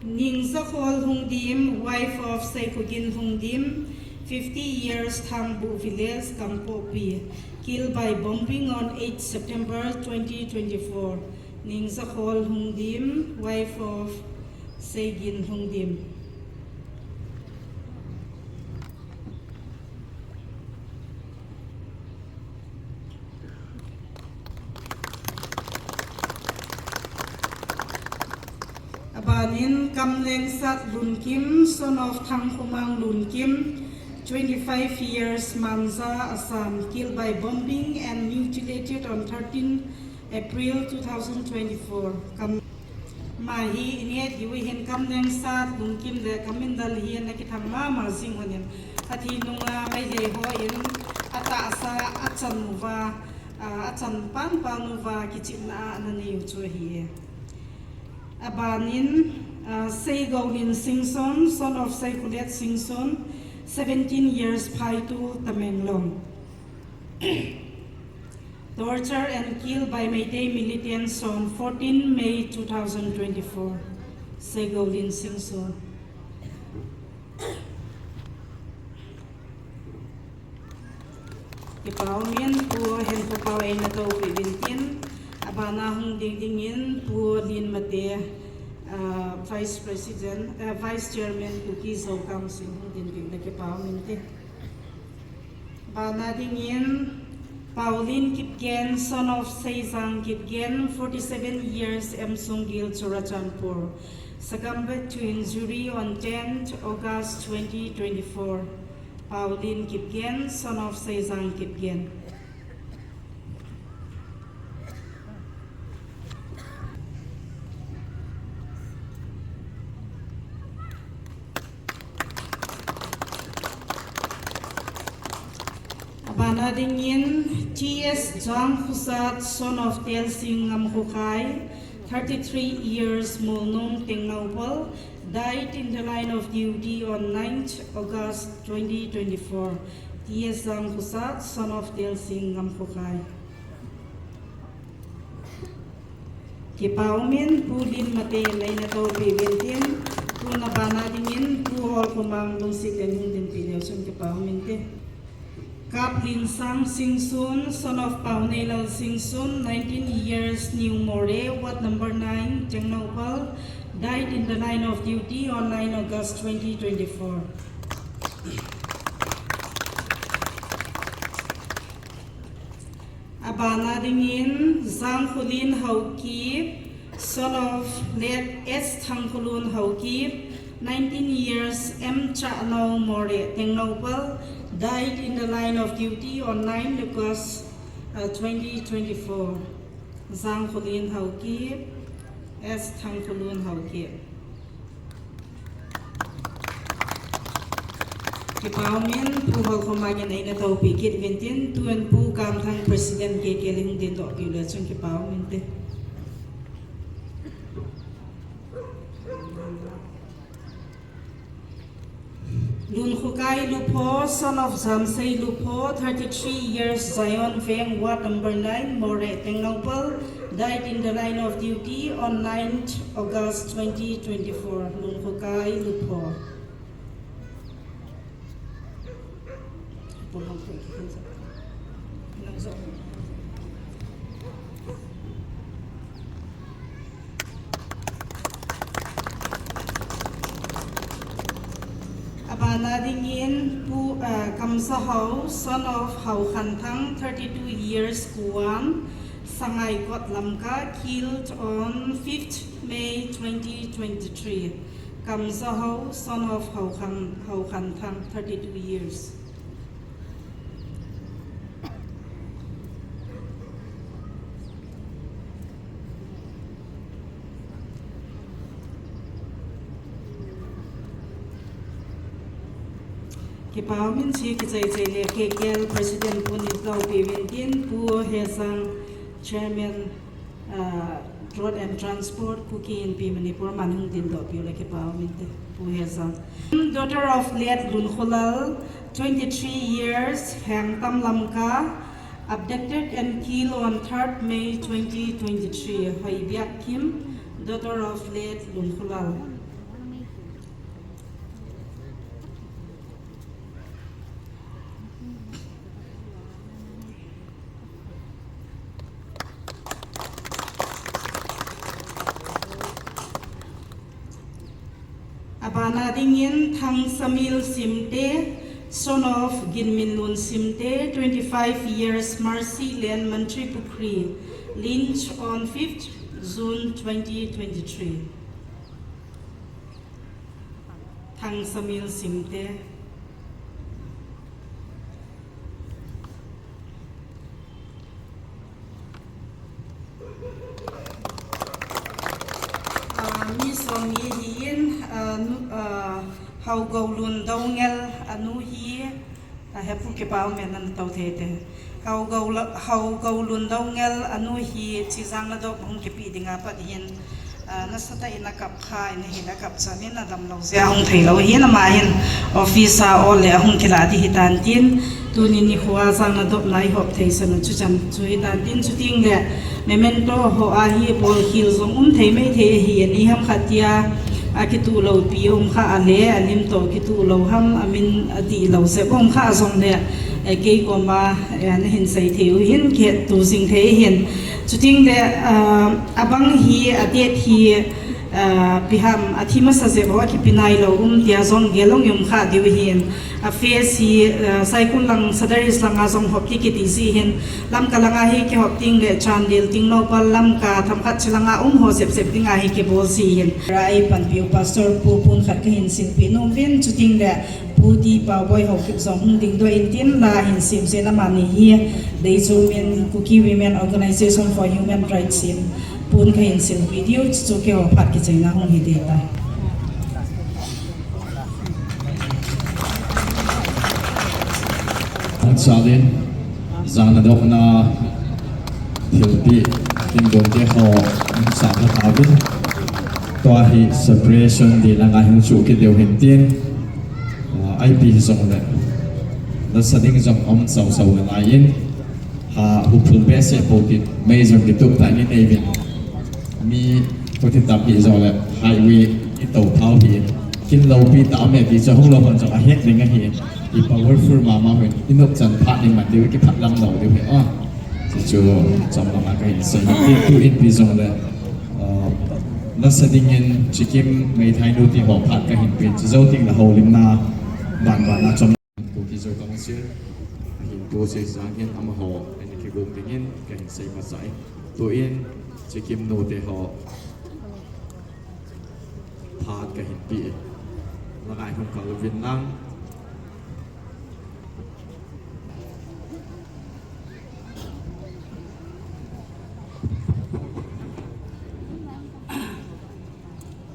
Ningzakhol Lhungdim, wife of Seikhogin Lhungdim, fifty years, Thangbuh Village, Kangpokpi, killed by bombing on eighth September twenty twenty-four. Ningzakhol Lhungdim, wife of Seigin Lhungdim. Abanin Kamlengsat Lunkim, son of Thangkhomang Lunkim, twenty-five years, Manja, Assam, killed by bombing and mutilated on thirteen April two thousand twenty-four. Kam, ama hi ihet diu hin Kamlengsat Lunkim le Kamindal hi ana kithang mama jing honin, athi nunga Meitei hon atahsa achan uva, ah, achan panpan uva kichepna a ana nei u chu ahi. Abanin, ah, Seigolin Singson, son of Seikholet Singson, seventeen years, Phaitu, Tamenglong. Torture and killed by Meitei militants on fourteen May two thousand twenty-four. Seigolin Singson. Kipa umin, Pu Henkhopaovin eina toupi uvin tin, abana hung ding dingin Pu Linmate, ah, Vice President, ah, Vice Chairman Kuki Zo Council hung ding ding le kipa umin tin. Abana dingin Paulin Kipgen, son of Seijang Kipgen, forty-seven years, M Sunggil, Churachandpur, succumbed to injury on tenth August twenty twenty-four. Paulin Kipgen, son of Seijang Kipgen. Abana dingin T S Jangkhosat, son of Telsing Ngamkhokhai, thirty-three years, Molnom, Tengnoupal, died in the line of duty on ninth August twenty twenty-four. T S Jangkhosat, son of Telsing Ngamkhokhai. Kipa umin, Pu Linmate in eina toupi uvin tin, tun abana dingin Pu Holkhomang Lungset in hung dinpi leu chun kipa umin te. Kaplinsang Singson, son of Pauneilal Singson, nineteen years, New Moreh, Ward number nine, Tengnoupal, died in the line of duty on nine August twenty twenty-four. Abana dingin Jangkholin Haokip, son of late S Thangkholun Haokip, nineteen years, M Chahnou, Moreh, Tengnoupal, died in the line of duty on nine August, uh, twenty twenty-four. Jangkholin Haokip, S Thangkholun Haokip. Kipa umin, Pu Holkhomang in eina toupi kit uvin tin, tun Pu Kamthang, President K K L in hung dindoh piu le chun kipa umin te. Lunkhokai Lupho, son of Jamsei Lupho, thirty-three years, Zion Veng, Ward number nine, Moreh, Tengnoupal, died in the line of duty on ninth August twenty twenty-four. Lunkhokai Lupho. Abana dingin Pu, ah, Kamsahao, son of Haokhanthang, thirty-two years, Kuan, Sangaikot, Lamka, killed on fifth May twenty twenty-three. Kamsahao, son of Haokhan, Haokhanthang, thirty-two years. Kipa umin, hiche kichai chai le K K L President Pu Nitloupi Vintin, Pu Hejang, Chairman, uh, Road and Transport, Kuki Inpi Manipur, aman hung dindoh piu le kipa umin te, Pu Hejang. Daughter of late Lunkholal, twenty-three years, Hengtam, Lamka, abducted and killed on third May twenty twenty-three. Hoibiakkim, daughter of late Lunkholal. Bana dingin Thangsamil Simte, son of Ginminlun Simte, twenty-five years, Mercy Lane, Mantripukhri, lynched on fifth June twenty twenty-three. Thangsamil Simte. Ah, mi som ni hi in, ah, nu, ah, Haogoulun Doungel anu hi, ah, hepu kipa um e nan to thei te. Haogou la-, Haogoulun Doungel anu hi Chijang Ladop hung kipe dinga pat hin, ah, nasatah in akap kha in ahin akap chan in adamlou jeh a hung theilou hin ama hin office a ol le ahung kila di hitan tin tuni nikho a Chijang Ladop na ihop thei san u chuchan chu hitan tin chuteng le memento ho a hi bolkhel jong um thei mai thei ahi in iham khat tia akituh lou pi um kha a le alim toh kituh lou ham amin adih lou jep um kha jong le, eh, kei koma, eh, nahin sei thei u hin kihet tu jing thei hin. Chuteng le, ah, abang hi, a date hi, ah, ipi ham, athi masa jep ho akipe nailou um tia jong gel ong um kha diu hin. A face hi, ah, Saikul lang Sadaris langa jong hop kiti ji hin. Lamka langa hi kihop teng le Chandel, Tengnoupal, Lamka, themkhat chi langa um ho jep jep dinga hi kibol ji hin. Rai panpiu Pastor Pu Punkhat kahin silpeh nom uvin, chuteng le Pu T Paoboi Haokip jong hung dingdoh in tin la hin simse na mani hi, Deijum in Kuki Women Organization for Human Rights in pun kahin silpeh diu, chuchu keiho phat kichaina hung hi ding tai. Hangsan in, Chijang Ladop na thilpeh, tin don te ho, sa ka ta bin. Tua hi separation di langa hin chu kideu hin tin. Ah, ipi hi jong le. Nasa ding jong um sau sau le lai in. Ha, huphul behseh pou tin. Mei jong kitup ta ni nei vin. Mi khuti tam hi jong le. Highway i to thau hi. Kin loupi ta me ti chu hung lou hon jong ahet ding ahi. I powerful mama hin. I nop chan phat ding ma ti ki phat lam lou diu hi. Ah. Chu chu chom lama kahin sei. Ti tu in pi jong le. Ah, nasa dingin Chikim meithai nu ti ho phat kahin pen, chi jou teng le houlimna ban ban a chom. Kuki Zo Council, ahin tu se sang hin amaho, ani kigong dingin, kahin sei masa e. Tu in, Chikim nu te ho, phat kahin pe e. Langai hung kal uvin lang.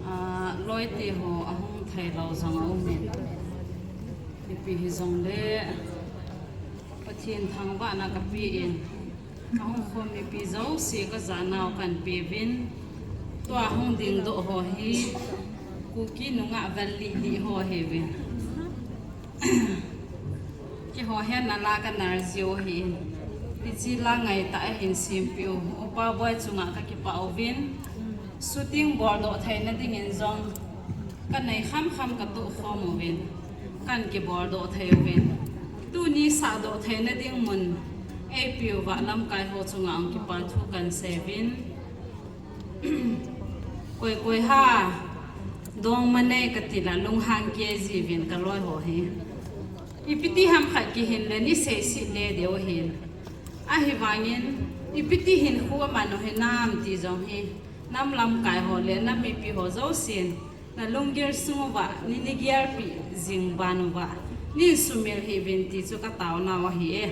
Ah, loi te ho ahung thei lou jong aum in. Ipi hi jong le, Pathen thangvahna kape in. Ahung khom mipi jouse ka janau kan pe uvin. Tua hung dingdoh ho hi, Kuki nungah val lih lih ho ahi uvin. Keiho hetna la ka nar jiu ahin. Hiche la ngaitah a hin sempeh u. Upa Boi chunga ka kipah uvin. Shooting boldoh theina dingin jong ka nei kham kham ka tohkhom uvin. Kan kiboldoh thei uvin. Tuni sahdoh theina ding mun eipeh uva lamkai ho chunga hung kipathu kan sei uvin. Koi koi ha, dongma nei kati la, lunghang kei jiuvin ka loi ho hi. Ipi ti ham khat kihin le ni sei sih le diu ahin. Ahivangin, ipi ti hinkho aman u hinam ti jong hi, nam lamkai ho le nam mipi ho jousen, na lunggel sung uva, ni, ni gelpi jing ban uva, nei sumil hih uvin ti chu ka taonau ahi e.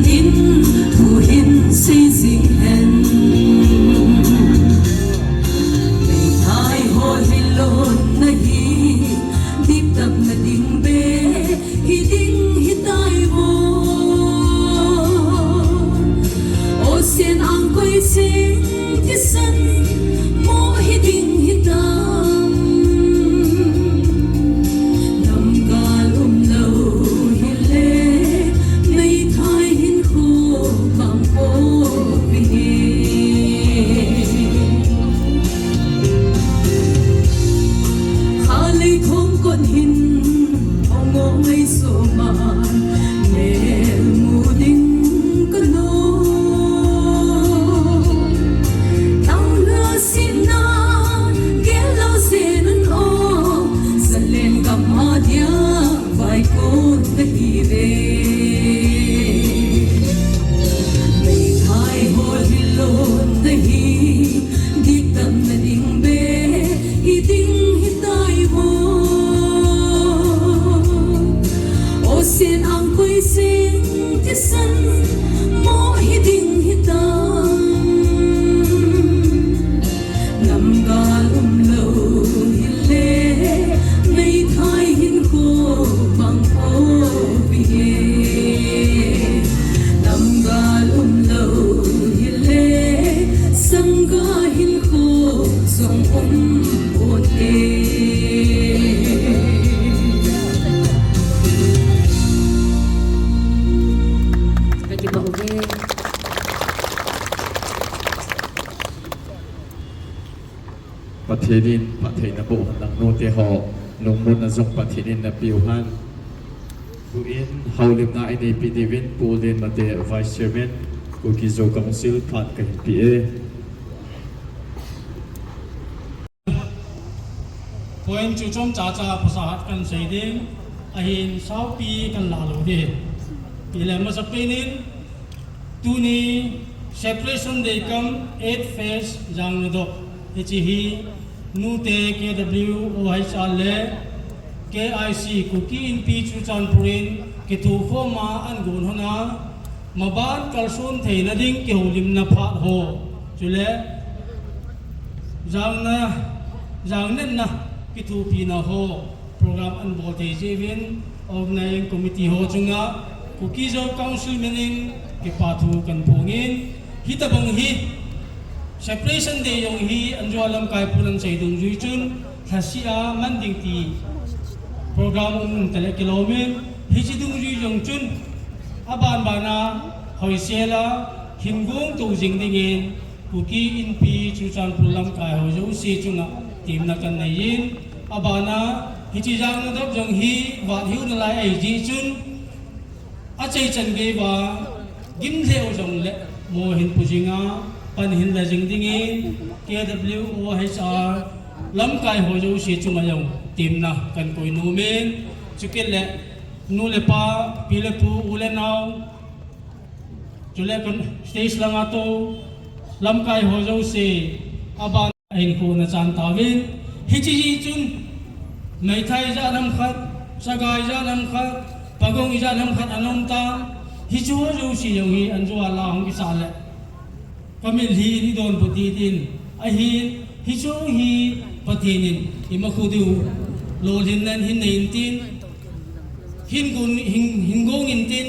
Din, thu hin sei jing hen. Meithai ho hi lonna hi, diktatna ding be, hi ding hi tai mo. Ocean ang koi sing kisan, mo hi ding hi tam. Namgal umlou hile, meithai hinkho bang o bing e. Khalei thong kon hin, ong o mai so ma, mel mu ding ka no. Tau la sin na, gel lo se nun o, sa len gam a dia, vai kon na hi ve. Meithai ho hi lonna hi, diktatna ding be, hi ding hi tai mo. Ocean ang koi sing kisan, mo hi ding hi tam. Namgal umlou hile, meithai hinkho bang o bing e. Namgal umlou hile, sangga hinkho jong um ponte. Ka kipah uve. Pathen in phatthei naboh hen lang, nute ho lungmonna jong Pathen in napeh u hen. Tuin houlimna ineipi diuvin Pu Lenmate, Vice Chairman, Kuki Zo Council, phat kahin pe e. Point chu chomcha cha phasahat kan sei ding, ahin saupi kan la lou ding. Ile masapen in, tuni Separation Day cum eight Fest jang nadop, hiche hi nute K W O H R le K I C, Kuki Inpi Churachandpur in kithokhom a ahin gon hon a, maban kalson theina ding kihoulimna phat ho, chule jangna, jangnetna kithopina ho program ahin bol thei jeh uvin, Organizing Committee ho chunga Kuki Zo Council min in kipa thu kahin phong in, hitobang hi Separation Day jong hi anjua lamkai pun ahin sei dungjui chun, lhasih a man ding ti program um um tale kilom in, hiche dungjui jong chun, aban ban a hoisel a hin gong tou jing dingin, Kuki Inpi Churachandpur lamkai ho jouse chunga temna kan nei in, aban a hiche jang nadop jong hi vat hiu nalai ahi jeh chun, achai chan gei uva gim lheh u jongle mo hin pu jing a, pan hin la jing dingin, K W O H R lamkai ho jouse chunga jong temna kan koi nom in, chukit le nu le pa, pi le pu, u le nao, chule kan stage langa tou lamkai ho jouse, aban a hinkho nachan tauvin, hiche jeh chun meithai ijat ham khat, saga ijat ham khat, pagong ijat ham khat ana um tan, hiche ho jouse jong hi anjua la hung kisah le, ka mitlhi in idonbut ding tin, ahin, hiche ho hi Pathen in imakhu diu lolhinna hin nei in tin, hin gon, hin, hin gong in tin,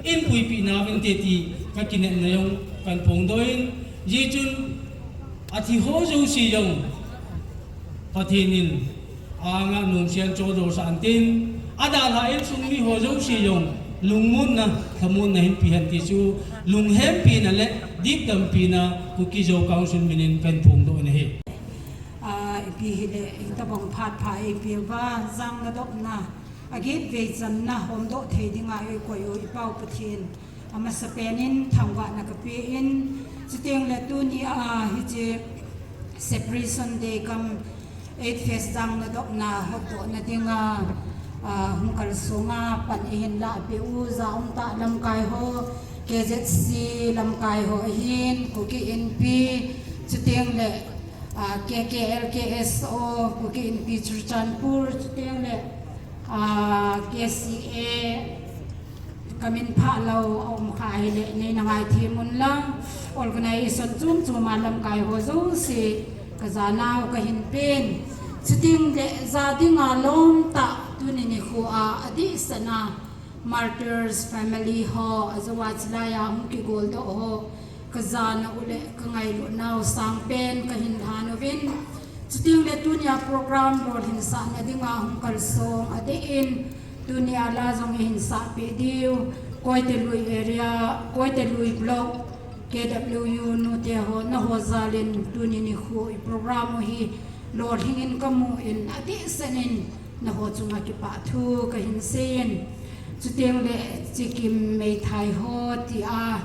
in puipi nauvin te ti ka kinepna jong kan phongdoh in, jeh chun athi ho jouse jong Pathen in anga nomsian chodohsah in tin, adalhah insung mi ho jouse jong lungmonna, lhamonna hin pe hen ti chu lunghempina le dikdampina Kuki Zo Council min in kan phongdoh in ahi. Ah, ipi hile, itobang phat pha eipeh uva, jang nadopna, aget vei channa homdoh thei dinga eikoi u i Pau Pathen amasapen in thangvahna kape in, chuteng le tuni a hiche Separation Day cum eight Fest jang nadopna hotdohna dinga, ah, hung kalsonga pan eihin lahpeh u, ja umtah lamkai ho, K Z C lamkai ho ahin, Kuki Inpi, chuteng le, ah, K K L K S O, Kuki Inpi Churachandpur, chuteng le, ah, K C A, Kamin phalou aum kha ahile, neina ngaithem un lang, organization chom chom a lamkai ho jouse, kajanau kahin pen. Chutengle, ja dinga lom tah, tuni nikho a, adehset a, Martyrs family ho, ajou a chilai a hung kigoldoh ho, kajana u le kangailutnau sangpen kahin lhan uvin. Chutengle tunia program lolhinsahna dinga hung kalsong adeh in, tunia la jong ihin sahpeh diu, Koite Lui area, Koite Lui block, K W U nute ho, naho jal in tuni nikho i program u hi lolhing in kamu in adehset in naho chunga kipah thu kahin seiyin. Chutengle Chikim Meithai ho tia,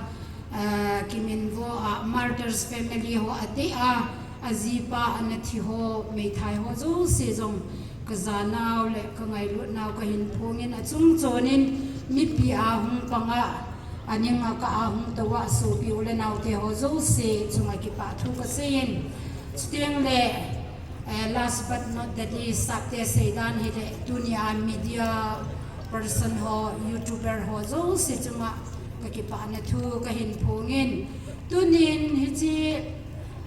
ah, Kiminvo a Martyrs family ho atia, ajipa anathi ho, Meithai ho jouse jong kajanau le kangailutnau kahin phongin achung chonin mipi a hung panga, aning a kah a hung touva sopi u le naote ho jouse chunga kipah thu kaseiyin. Chutengle, eh, last but not the least, sapte seidan hile tunia media person ho, YouTuber ho jouse chunga kakipahna thu kahin phongin. Tunin hiche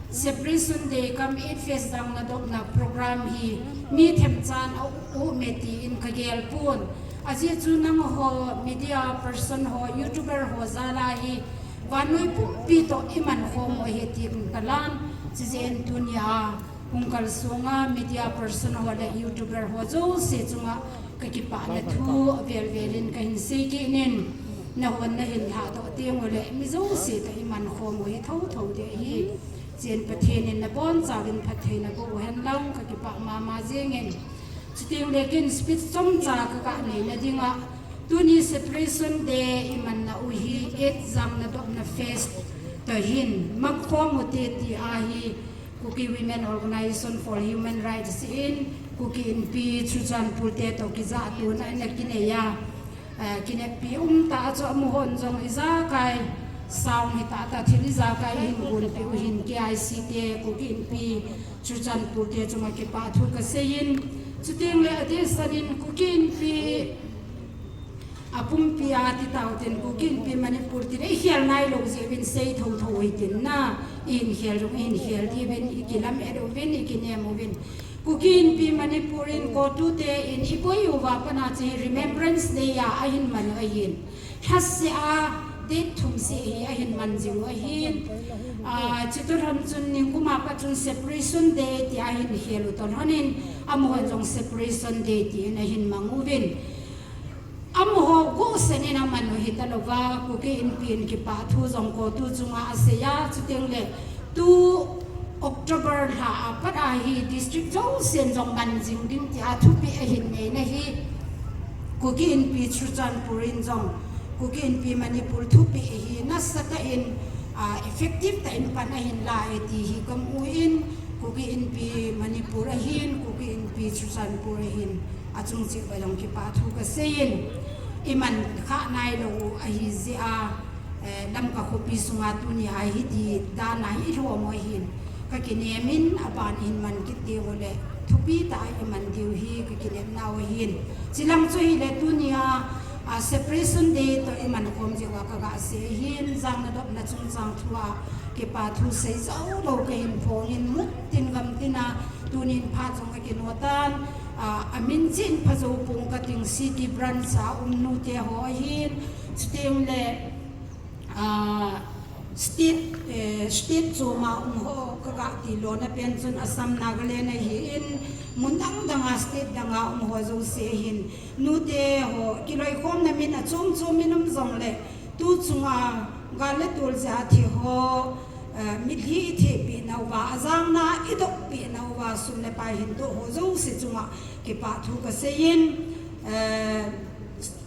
Separation Day cum eight Fest jangnadopna program hi mi themchan a um e tin kagel pon. Ajeh chu nangho media person ho, YouTuber ho jal a hi vannoi pumpi toh iman khom u ahi tin kalan. Chujeh in tunia hung kalsonga media person ho le YouTuber ho jouse chunga kakipahna thu avel vel in kahin sei kit in. Nahon nahin lhadoh teng ule mi jouse toh iman khom u hi thotho ding ahi. Chujeh in Pathen in nabonchauvin phatthei naboh u henlang kakipah mama jengin. Chutengle ken speech chomcha kaga neina dinga, tuni Separation Day imanna u hi eight jangnadopna fest toh hin mang khom ute tia hi Kuki Women Organisation for Human Rights in Kuki Inpi Churachandpur te toh kijahtouna ina kinei a, eh, kineppi umtah a chu amahon jong ijakai sound hitahtah thil ijakai ihin gonpeh u hin K I C te, Kuki Inpi Churachandpur te chunga kipah thu kaseiyin. Chutengle adehset in Kuki Inpi apumpi a titaoten Kuki Inpi Manipur tin ikhel nailou jeh uvin sei thotho u hitin na, ihin khel jong ihin khel diuvin, ikilamet uvin, ikinem uvin. Kuki Inpi Manipur in CoTU te in iboi uva pat a chu hi Remembrance Day a ahin man u ahin. Lhaseh a date thum seh hi ahin man jing u ahin. Ah, chutoh lhon chun ningkum a pat chun Separation Day tia ahin khel u toh lhonin, amahon jong Separation Day tin ahin mang uvin. Amaho gosen in aman u hitalouva, Kuki Inpi in kipah thu jong CoTU chunga aseiya, chutengle tu October lha a pat a hi district jousen jong man jing ding tia thupeh ahin neina hi, Kuki Inpi Churachandpur in jong Kuki Inpi Manipur thupeh hi nasatah in, ah, effective tah in pan ahin la e ti hi kamu in, Kuki Inpi Manipur ahin, Kuki Inpi Churachandpur ahin, achung cheh uva jong kipah thu kaseiyin. Iman khah nailou u ahi jeh a, eh, Lamka khopi sunga tunia hiti dan a hi ilhom u ahin, kakinem in, aban ihin man kit diu le thupi tah a iman diu hi kakinemnau ahin. Chulang chu hile tunia, ah, Separation Day toh iman khom jeh uva kaga sei ahin, jangnadopna chungchang thua kipah thu sei joulou kahin phongin, muttin gamtin a tunin phat jong kakinotan, ah, amin cheh in Phajouphung kating City Branch a um nute ho ahin, chutengle, ah, state, eh, state chom a um ho kaga tilona pen chun Assam, Nagaland ahin, mun dang dang a state dang a um ho jouse ahin, nute ho kiloikhomna min achom chom in um jongle, tu chunga gal le tol jeh a thi ho, eh, mitlhi ithehpeh nauva, ajangna idohpeh nauva, sum le pai hintoh ho jouse chunga kipah thu kaseiyin, eh,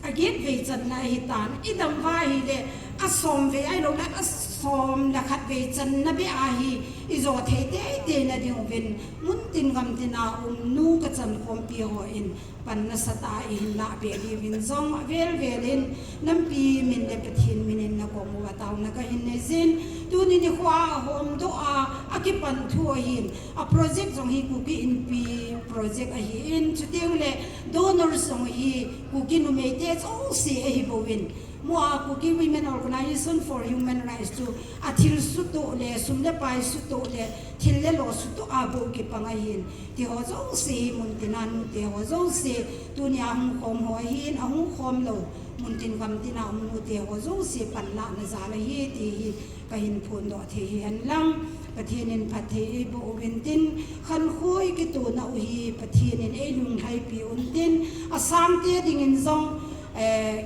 aget vei channa ahitan, idam uva ahile, asom vei ahiloule, asom le khat vei channa beh a hi ijo thei teitei na diuvin, muntin gamtin a um nu kachan khompi hon pan nasatah a ihin lahpeh diuvin jong avel vel in nampi min le Pathen min in nakom uva taona kahin neijin, tuni nikho a ahomdoh a, akipan thu ahin, a project jong hi Kuki Inpi project ahin, chutengle donors jong hi Kuki numeite jouse ahibouvin, Mo a Kuki Women Organization for Human Rights chu a thil sutoh le, sum le pai sutoh le, thil le lo sutoh a bou kipang ahin. Ti ho jouse hi mun tina nu te ho jouse, tunia hung khom ho ahin, ahung khom lou mun tin gam tina um nu te ho jouse panlahna jal ahi ti hi kahin phondoh thei hi hen lang. Pathen in phatthei eiboh uvin tin, khankho i kitona u hi Pathen in eilunglhaipi un tin, asang te dingin jong, eh,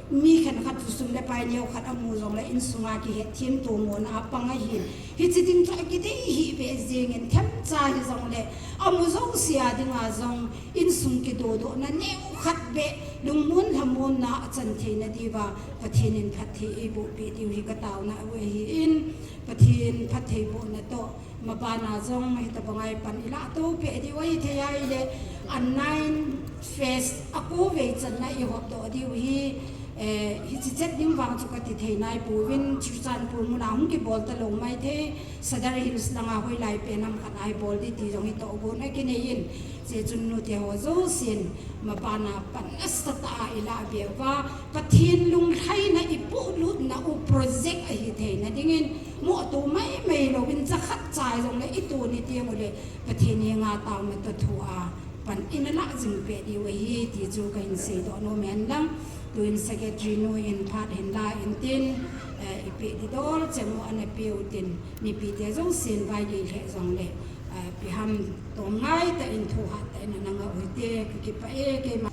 mi khenkhat chu sum le pai neo khat amu jongle insunga kihetthem tomona apang ahin. Hiche ding chu akidei hih beh jengin themcha hijongle amu jouse a dinga jong insung kidodohna neo khat beh lungmon lhamonna achan theina diuva Pathen in phatthei eiboh peh diu hi kataona u ahin. Pathen phatthei bohna toh mabana jong hitabanga pan ilah to peh diu ahithei ahile, a nine phase a kovei channa ihopdoh diu hi, eh, hiche chet ding vang chu kati thei naipouvin, Churachandpur muna hung kibol talou maithei, Sadar Hills langa hoilai pen ham khat a ibol ding ti jong hitoh gon akinei in, hichun nu te ho jousen, mabana pan nasatah a ilah beuva, Pathen lunglhaina ipohlutna u project ahitheina dingin, mohto maimai louvin jakhat chai jongle itoh ni tengule, Pathen henga taona toh thua pan inalah jing peh diu ahi ti chu kahin seidoh nom hen lang. Tuin secretary nu in phat hinla intin, eh, ipeh didol chemu ana peh utin, mipite jousen vaigei lheh jongle, eh, ipi ham tom ngaitah in thohhattah in ana ngah uhite, kakipah e keima.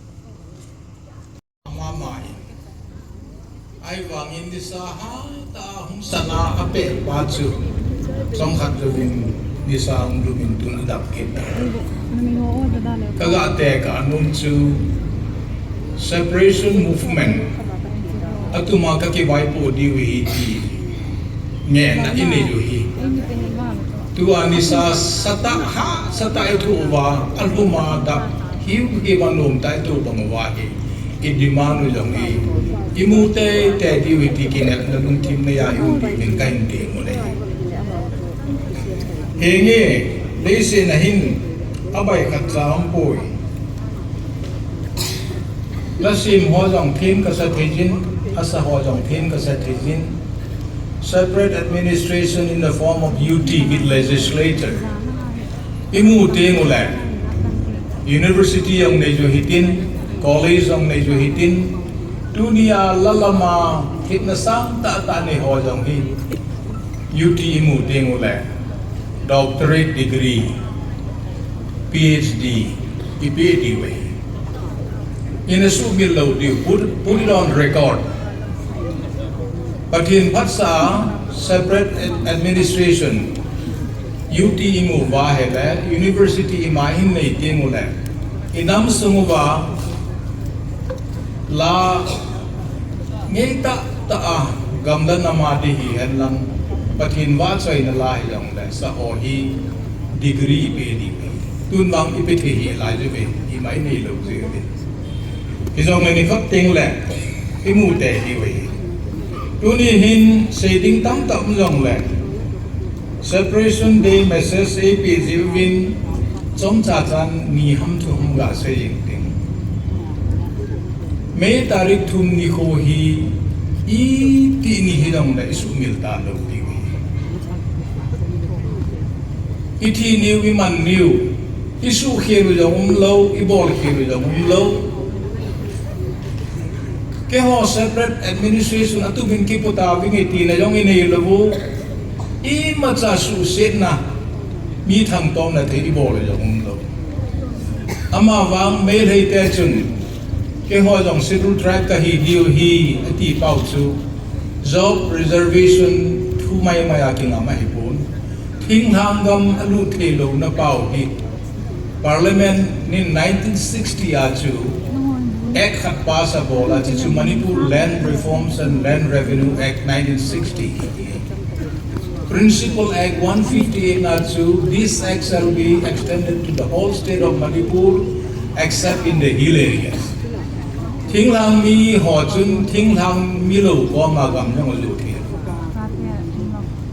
Mama in. Ahivangin nisa hatah a hung sana apeh pa chu chomkhat louvin nisa hung lumin tun adap kit ta. Kagah tekah a nom chu separation movement atuma kakivaipoh diu ahi ti ngehna inei u hi. Tua nisa satah, hahsatah ithoh uva, alhuma dap hiuhiu a nomtah itobang uva hi, i demand u jong hi imu teitei diu ahi ti kinepna lungthim neiya ium diuvin kahin tem u ahi. Henge, leiset a hin abai khatcha aumpoi. Lasem ho jong them kasa theijin, asa ho jong them kasa theijin. Separate administration in the form of U T with legislature. Imu tengule, university jong neiyu hitin, college jong neiyu hitin, tunia lalama themna sangtah tah nei ho jong hi, U T imu tengule, doctorate degree, P H D, ipeh diu ahi. Ina sumil lou diu, put, put it on record. Pathen phatsah a separate ad-, administration, U T imu uva ahile, university ima hin nei tengule, inam sung uva la ngeitah tah a gamla nam a ding hihen lang, Pathen vahchoina la hijongle, sa ho hi degree ipeh diu ahi. Tun vang ipe thei hih laiyu ve, ima inei lou jeh uve. Hijongle nikhat tengle imu tei diu ahi. Tuni hin sei ding tamtah um jongle, Separation Day message eipeh jeh uvin, chomcha chan ni ham thum ga sei jeng ting. May tarik thum nikho hi itih ni hijongle isuhmil talou diu ahi. Ithi niu, iman niu, isuhkhel u jong umlou, ibolkhel u jong umlou. Keiho separate administration atupin kipu tauvinge tina jong inei lou u. Imacha suhsetna, mi thangtomna thei ibol u jong umlou. Amavang Meiteite chun, keiho jong Scheduled Tribe kahi diu ahi, ati pau chu, job reservation thu maimai a kingam ahipon, thinglhang gam alut theilouna pau hi, Parliament in nineteen sixty a chu Act khat pass abol a, chuchu Manipur Land Reforms and Land Revenue Act nineteen sixty. Principal Act one fifty-eight na chu, this act shall be extended to the whole state of Manipur except in the hill areas. Thinglhang mi ho chun thinglhang mi lou koma gam jong alut thei.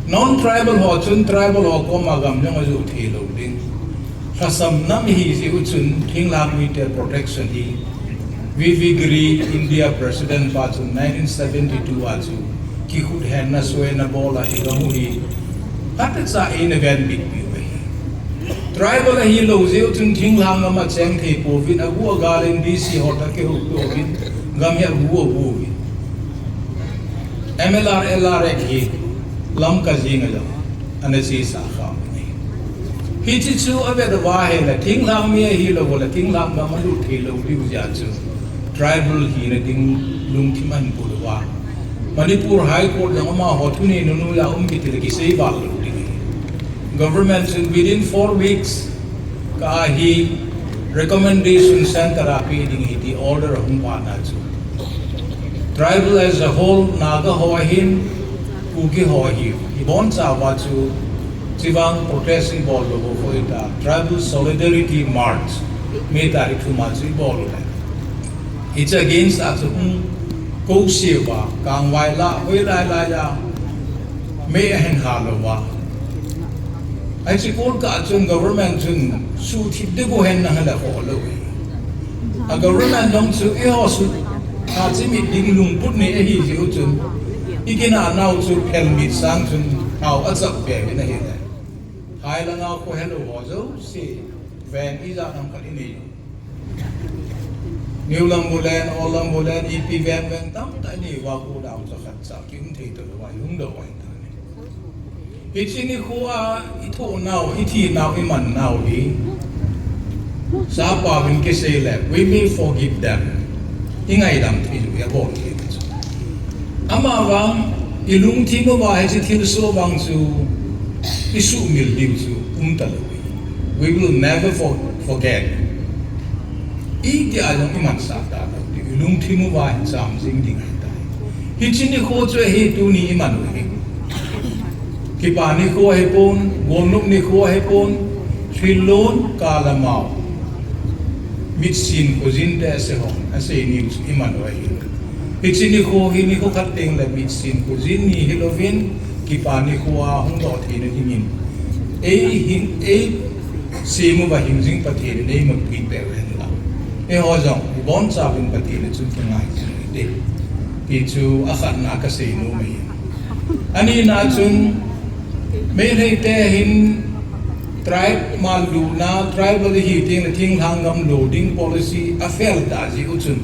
Non-tribal ho chun tribal ho koma gam jong alut theilou ding. Lhasam nam ihi jeh u chun thinglhang mite protection hi V V Giri, India President pa chun nineteen seventy-two a chu kikhut henna soina bol a igam u hi, khat cha eina venbit piu ahi. Tribal ahilou jeh u chun thinglhang gam a cheng thei pouvin, agu agal in D C ho toh kihou pouvin, gam hi agu agu uvin. M L R, L R Act hi lamka jing a jong ana chesa kha u ahi. Hiche chu avet uva ahile, thinglhang mi ahilou le, thinglhang gam a lut thei lou diu jeh a chu, tribal hina ding lungthim ahin put uva. Manipur High Court jong amaho thunei nunui a um kiti le kisei val lou ding ahi. Government chun within four weeks, kah a hi recommendation centre a pe ding ahi ti order ahung pan a chu, tribal as a whole, Naga ho ahin, Kuki ho ahin, iboncha uva chu, chivang protest ibol lou u ahita, Tribal Solidarity March, May tarik thum a chu ibol u ahi. Hiche against a chu hung kouse uva, kangvai lah, hoilai lai a, mei ahin hal uva. Hiche kon kah a chun government chun suhthip ding u hen nahile kho lou ahi. A government jong chu eiho suh a chimit ding lungput nei ahi jeh u chun, ikinah nau chu phelmit sang chun thao achap be uvin ahile, hai langa kho helou ho jouse veng ijat ham khat inei u. New Lambulen, Old Lambulen, ipi veng veng tamtah inei uva, kho dang chu khat cha kium thei talou a ihung doh u ahitai. Hiche nikho a ithoh nau, ithi nau, iman nau hi, sapauvin kisei le, we may forgive them. Ingaidam thei u abol thei chu. Amavang, ilungthim uva hiche thilsoh vang chu isuhmil diu chu umtalou ahi. We will never for-, forget. Itia jong imansah talou diu, ilungthim uva hin cham jing ding ahitai. Hiche nikho chu ahi tuni iman u hi. Kipa nikho ahipon, golnop nikho ahipon, thillon, kalamau, mitsin khojin te asei hon, asei niu chu iman u ahi. Hiche nikho hi nikho khat teng le mitsin khojin ni hilouvin, kipa nikho a hung doh theina dingin, eihin, eisem uva hingjing Pathen in eimapui peh u hen lang, eiho jong ibonchauvin Pathen a chun kingai jing u hite, ti chu akhatna a kasei nom ahi. Anina chun, Meitei te hin tribe mallutna, tribal ihi teng le thinglhang gam lo ding policy afel tah jeh u chun,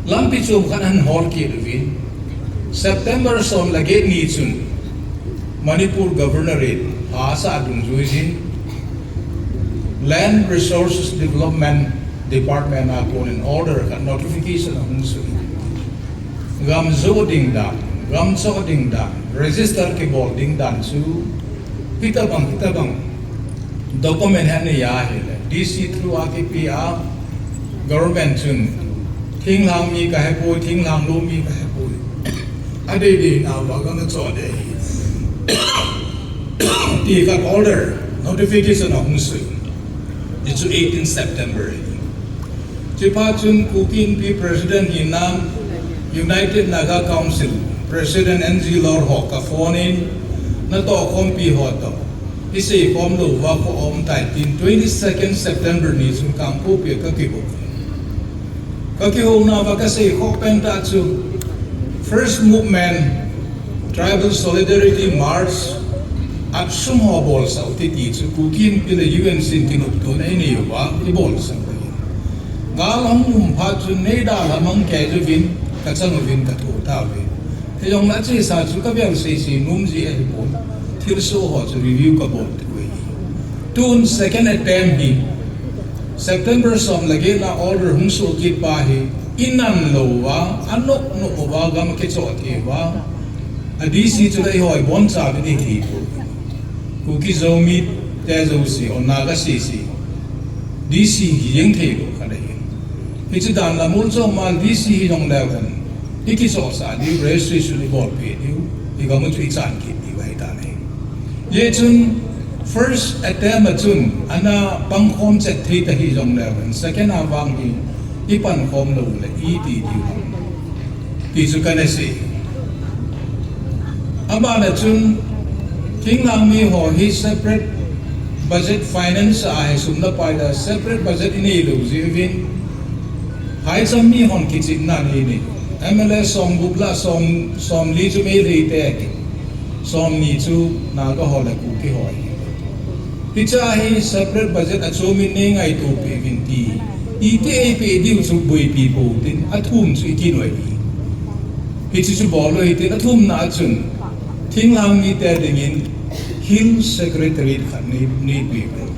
lampi chom khat ahin hol kit uvin, September som le get ni chun Manipur Governorate a asah dungjuiyin Land Resources Development Department a konin order khat, notification ahung sui. Gam jo ding dan, gam cho ding dan, register kibol ding dan chu, hitobang, hitobang document hi anei ahile, D C through a kipe a, government chun, thinglhang mi kahepoi, thinglhang lou mi kahepoi, adeidei nauva gam acho ding ahi, ti khat order, notification ahung sui. Hichu eighteen September ahi. Chuphat chun Kuki Inpi President hina United Naga Council President N G Lor ho kaphone in, natoh khompi ho toh, isei khom lou uva kho aum tai tin, twenty-second September ni chun Kangpokpi a kakihou. Kakihou nauva kasei khoh pen tah chu, First Movement Tribal Solidarity March, atsum ho bolsah u hite ti chu, Kuki Inpi le U N C in kinoptona inei uva, ibolsah u ahi. Gal ahung um phat chun neidalha mang kei uvin, kachang uvin katho tauve. Hijongle achesa chu kavel seisei nom ji ahipon, thilsoh ho chu review kabol diu ahi. Tun second attempt hi, September som le get na order hung soh kit pa hi, inan lou uva, anop nop uva, gam akichoh thei uva, a D C chu le eiho ibonchauvin ihi thei poi. Kuki Zomi te jouse, o Naga sese, D C hi jeng thei lou khat ahi. Hiche dan lam u chom mal D C hijongleu hen, ikichohsah diu, registration ibolpeh diu, igam u chu ichan kit diu ahitan ahi. Hijeh chun first attempt a chun ana pangkhom chet thei ta hijongleu hen, second a vang hi ipankhom lou le iti diu ham, ti chu kana sei. Abana chun, thinglhang mi ho hi separate budget, finance a hi sum le pai le separate budget inei lou jeh uvin, Phaicham mi hon kichepna nei nei. M L A somgup lah som, somli chu Meitei te, somni chu Naga ho le Kuki ho ahi. Hiche hi separate budget a chomin nei ngaito peh uvin ti. Iti eipeh diu chu boipi pou tin, athum chu ikinoi hi. Hiche chu bol u hitin, athumna a chun thinglhang mite dingin Hill Secretariat khat nei, neipeh uvin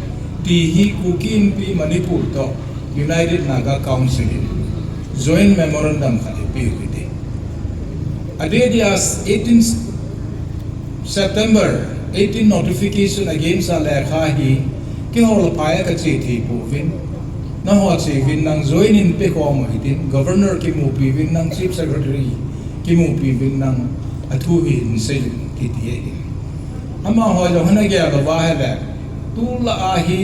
ti hi Kuki Inpi Manipur toh United Naga Council in joint memorandum khat eipeh u hite. Adeh dia eighteen September eighteen notification against a lekha hi keiho la phai a kache thei pouvin, nangho che uvin lang joint in pekhom u hitin, Governor kimupi uvin lang, Chief Secretary kimupi uvin lang, athu hi hin sei un kiti ahi. Amaho jong hin agel uva ahile, tulai a hi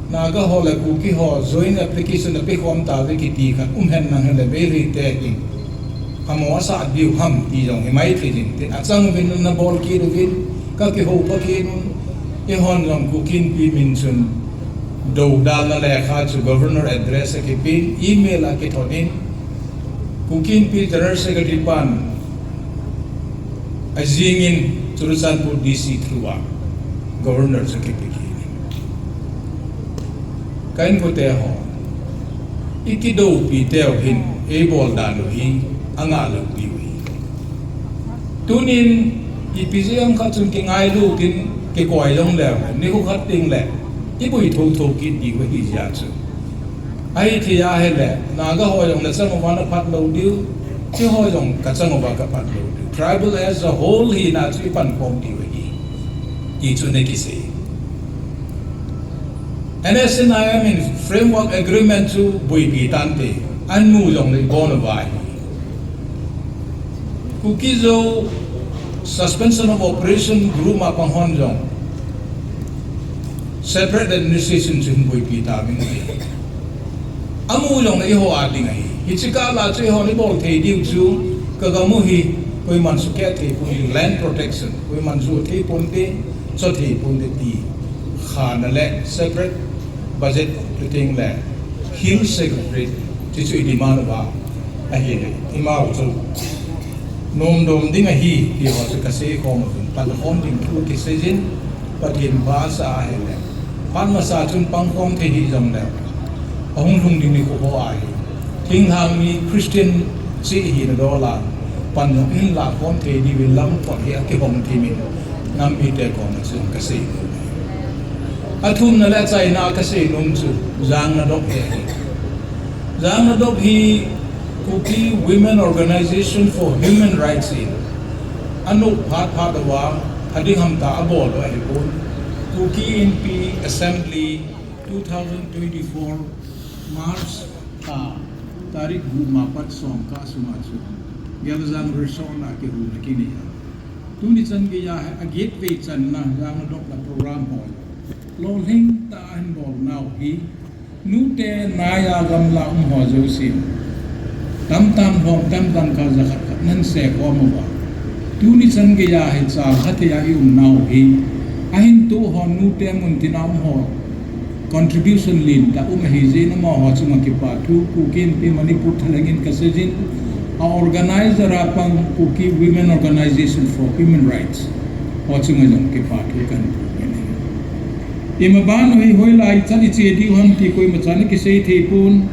Naga ho le Kuki ho joint application apekhom tauve kiti khat um hen lang hile, Meitei te hi amo asah diu ham ti jong himai thei jing tin, achang uvin nabol kit uvin, kakihoupa kit un, eihon jong Kuki Inpi min chun doudalna lekha chu Governor address a kipen, email a kithot in, Kuki Inpi General Secretary pan ajing in Churachandpur D C through a Governor chu kipe kit in. Ka inkote ho, ikidoupi teu hin eibol dan u hi angah lou diu ahi. Tunin ipi jeh ham khat chun kingailu tin kikoi jongleu, nikho khat tengle iboi thotho kit diu ahi jeh chun. Ahithei ahile, Naga ho jong nachang uva naphat lou diu, keiho jong kachang uva kaphat lou diu. Tribal as a whole hina chu ipankhom diu ahi, ti chu nakisei. N S C N I M in framework agreement chu boipi tante, ahin mu jongle ibon uva ahi. Kuki-Zo Suspension of Operation group a pang hon jong separate administration chu hin boipi tauvin ahi. Amu jongle eiho a ding ahi. Hiche kah a chu eihon ibol thei diu chu, kagam u hi koiman sukeh thei ponte, land protection, koiman jo thei ponte, cho thei ponte ti khana le separate budget, chutengle Hill Secretariat, ti chu idemand uva ahile, imau chu nomdom ding ahi, ti ho chu kaseikhom uvin, pankhom ding thu kiseijin, Pathen in pha asah ahile, phat masa chun pangkhom thei hih jongle, ahung lhung ding nikho ho ahi. Thinglhang mi Christian cheh hina dol a, pan jong ihin lahkhom thei diuvin lam khat hi akihong thimin, nam mite koma chun kaseinom. Athumna le achaina a kaseinom chu, Jang Nadop hi ahi. Jang Nadop hi Kuki Women Organisation for Human Rights in anop phat phat uva, ading hamtah a abol u ahipon, Kuki Inpi Assembly two thousand twenty-four March tha, tarik gup ma pat som kah sunga chu Geljang Resort a kihona kinei a, tuni chan geiya hi a gateway channa Jang Nadop la program ho lolhing tah a ahin bol nau hi, nute naiya gamla um ho jousen, tamtah in hom, tamtah in kal, jakhat khat in ahin seikhom uva, tuni chan geiya hi chal khat a i um nau hi, ahin toh hon nute muntin a um ho contribution lentah um ahi jeh in amaho chunga kipathu Kuki Inpi Manipur thalheng in kaseijin, a organizer a pang Kuki Women Organisation for Human Rights ho chunga jong kipathu kahin peh in ahi. Ima ban u hi hoilai chan iche diu ham ti koimachan akisei thei pon.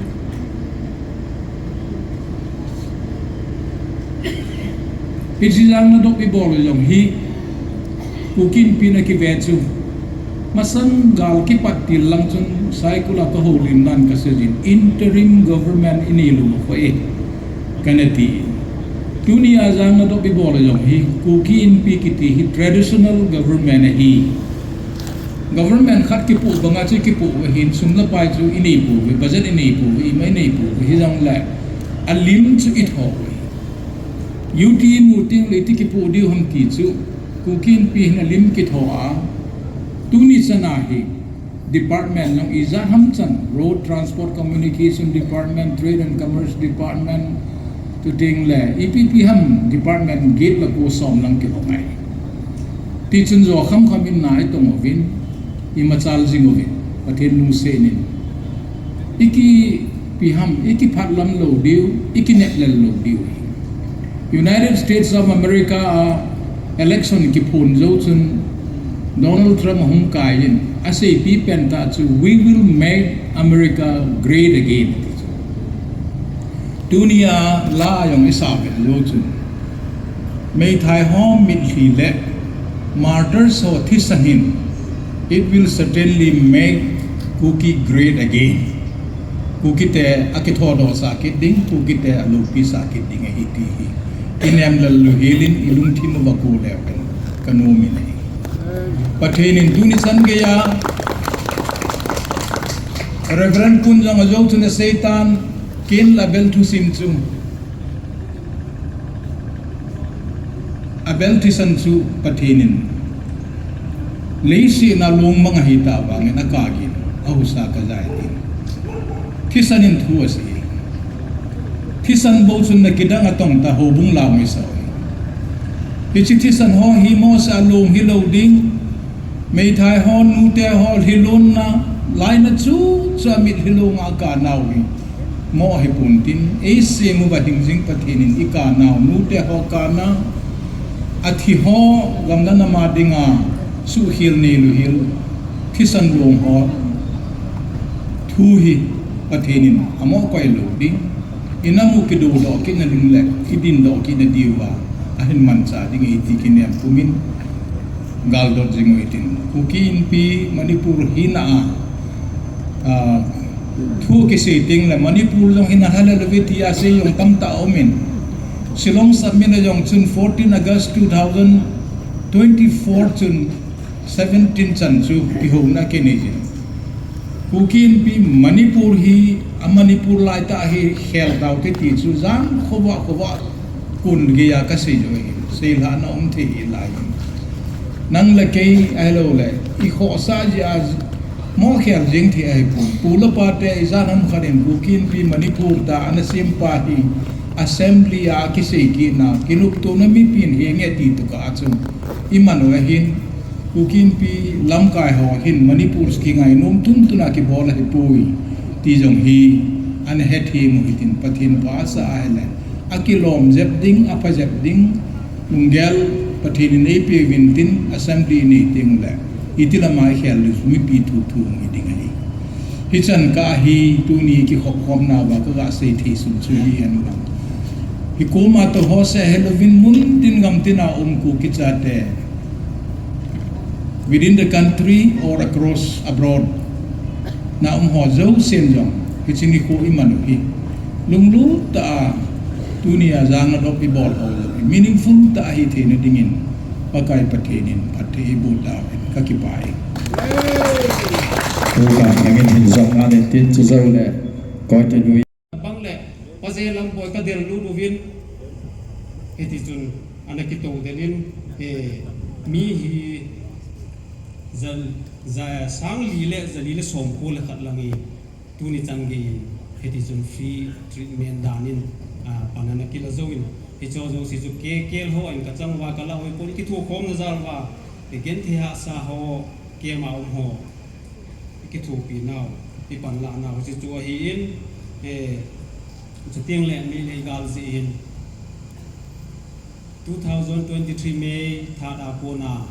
Hiche Jang Nadop ibol u jong hi, Kuki Inpi in akive chu, masang gal kipat til lang chun Saikul a kahoulimnan kaseijin, interim government inei lou u ahi, kana ti. Tunia Jang Nadop ibol u jong hi, Kuki Inpi kiti hi traditional government ahi. Government khat kipoh banga chu kipoh u ahin, sum le pai chu inei pouve, budget inei pouve, ima inei pouve, hijongle alim chu itho uve. U T imu tengle iti kipoh diu ham ti chu Kuki Inpi hin alim kitho a, tuni chana hi department jong ijat ham chan, Road Transport Communication Department, Trade and Commerce Department, chutengle ipi ipi ham department get le ko som lang kihong ahi. Tichun jo khamkham in na itong uvin, imachal jing uvin, Pathen lungset in, iki Ipi ham, i kiphat lam lou diu, i kinep lel lou diu. United States of America a election kiphon jou chun Donald Trump ahung kai in, aseipi pen tah chu, "We will make America great again." Tunia la jong i sa vet jou chun, meithai ho mitlhi le martyrs ho thisan hin, "It will certainly make Kuki great again." Kuki te akithodoh sah kit ding, Kuki te aloupi sah kit ding ahi ti hi i nem lel lou hel in, i lungthim uva ko leu hen ka nom in ahi. Pathen in tuni chan geiya Reverend Kun jong ajou chun aseitan, ken la bel thusim chu, abel thisan chu Pathen in leiset a lungmang ahi tah vangin akagin, ahusa kajai tin. Thisan in thu asei. Thisan bou chun na kidang atong ta, houbung lau mi sa. Hiche thisan ho hi mohseh a long hilou ding. Meithai ho, nute ho lhilonna laina chu chu a mitlhi longa kana u hi moh hi pon tin, eisem uva hing jing Pathen in i kana u, nute ho kana, athi ho gamla nam a dinga suhkhel neilou hel, thisan long ho thu hi Pathen in amoh koi lou ding. I nam u kidoudoh kit na ding le i dindoh kit na diuva ahin manchah ding ahi ti kinem pumin galdot jing u hitin. Kuki Inpi Manipur hina a, ah, thu kisei teng le Manipur jong hina lha lel uve tia sei jong tamtah aumin. Shillong Summit a jong chun fourteen August two thousand twenty-four chun seventeen chan chu kihouna kinei jin. Kuki Inpi Manipur hi a Manipur lai tah hi khel tau te ti chu jang khovah khovah kun geiya kasei jo hi. Seilhahna um thei hi lai. Nang le kei ahilou le i khohsah jeh a moh khel jing thei ahi pon. Pu le pa te ijat ham khat in Kuki Inpi Manipur tia ana sem pa hi assembly a kisei kit na, kinoptona mipin henge ti tukah a chu i man u ahin, Kuki Inpi lamkai ho hin Manipur chu kingainom tuntun a kibol ahipoi ti jong hi ana hethem u hitin, Pathen pha asah ahile akilom jep ding, apha jep ding lunggel Pathen in eipeh uvin tin, assembly inei teng ule iti lama ikhel diu chu mipi thu thu hung hi ding ahi. Hichan kah hi tuni kikhop khomna uva kaga sei thei sun chu hi ahin vang. Hi koma toh ho seh helouvin mun tin gam tin a um Kuki chate, within the country or across abroad, na um ho jousen jong hiche nikho i man u hi lunglut tah a tunia jana dop i bol ho jong hi meaningful tah a hi theina dingin Pakai Pathen in phatthei eiboh tauvin, kakipah e. Program nangin hin jong ngan in tin chu jou le koi te lui. Bang le, Paje Lamboi ka del lut uvin, hiti chun ana kitou del in, eh, mi hi ja, ja, sang li le, ja li le som ko le khat lang hi, tuni chan gei in, hiti chun free treatment dan in, ah, pan ana kila jou in, hicho jouse chu K K L ho in ka chang uva ka la hoi pon, kithukhomna jal uva, eh, genthei hahsa ho, keima um ho. I kithopi nau, i panlah nau, hiche chu ahin, eh, chuteng le Meitei gal jeh hin, two thousand twenty-three May tha a kona,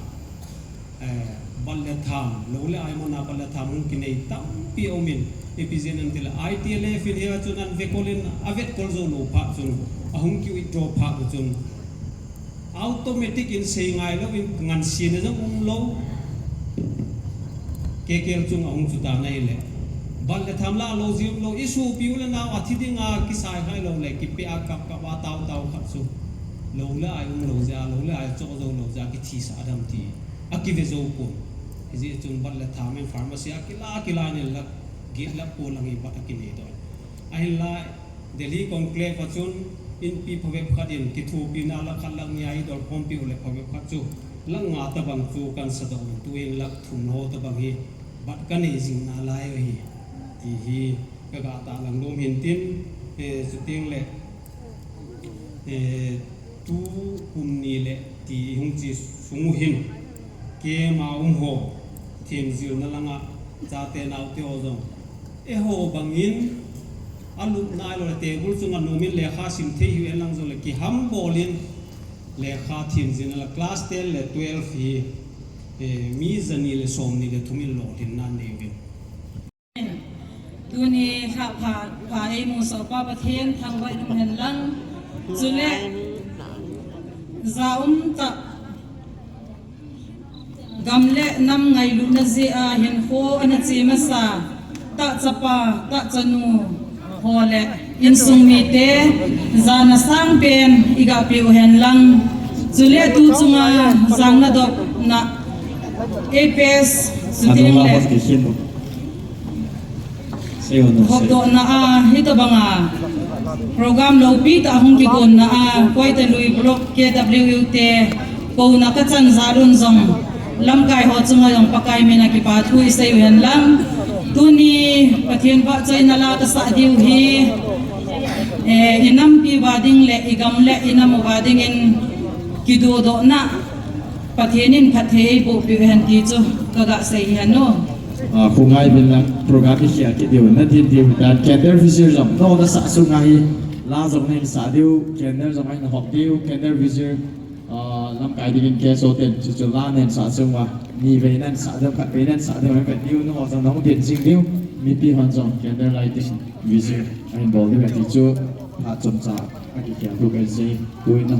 eh, bat le tham, lou le ai mona bat le tham hung kinei tampi aumin, ipi jeh ham itile, I T L F in hia chun an vetkol in, avetkol jou lou phat chun, ahung ki withdraw phat chun, automatic in sei ngai louvin ngansena jong umlou. K K L chung ahung chu tan ahile. Bat le tham la lou ji umlou, i sopi u le nao athi dinga kisai khai lou le, kipeh a kap kap a tao tao khat chu. Lou le ai umlou jeh a, lou le ai choh jou lou jeh a, kithisa adam ti. Akive jou pon. Hijeh chun bat le tham in pharmacy a kila kila in la, get la pon lang hi bat akinei doh. Ahinla, Delhi conclave a chun, inpi phabep khat in, kithopina lakh khat lakh ni a eidol khompi u le phabep khat chu, lakh nga tabang chu kan sadoh in, tuin lakh thum ho tabang hi, bat kanei jing nalai u ahi, ti hi, kaga tahlang nom hin tin, eh, chuteng le, eh, tu kum ni le ti hung che sung u hin, keima um ho, themjilna langa, chate naote ho jong, eiho bangin, Alup nailou le table chunga nomin lekha sim thei hiu henlang jongle kihambol in lekha themjin la class ten le twelve hi, eh, mi jani le somni le thum in lolhinna nei uvin. Tuni lhah pha, pha eimusah pa Pathen thangvah in um hen lang. Chule ja um tah Gam le nam ngailutna jeh a hinkho ana che masa, tahchapa, tahchanu ho le insung mite, jana sangpen iga peh u hen lang. Chule tu chunga jangna dopna, A P S, chuteng le Hopdohna a, hitobanga program lopi tah hung kigonna a, Koitalui Block K W U te kouna kachan jal un jong, lamkai ho chunga jong Pakai mina kipa thu isei u hen lang. Tuni Pathen vahchoina la kasah diu hi, eh, inampi uva ding le igam le inam uva dingin kiduhdohna Pathen in phatthei eiboh peh u hen ti chu kaga sei hen o. Ah, khongai uvin lang program ikhel kit diu, nadin diu dan candle vigil jong nona sah sunga hi la jong nahin sah diu, candle jong nahin hop diu, candle vigil, ah, lamkai dingin K S O ten chuchu la nahin sah sunga ni vei nahin sah diu, khat vei nahin sah diu, vet diu, nangho jong nahung din jing diu, mipi hon jong candle lighting vigil ahin bol diu ti chu phat chomcha akikhel thu kahin sei, tuin na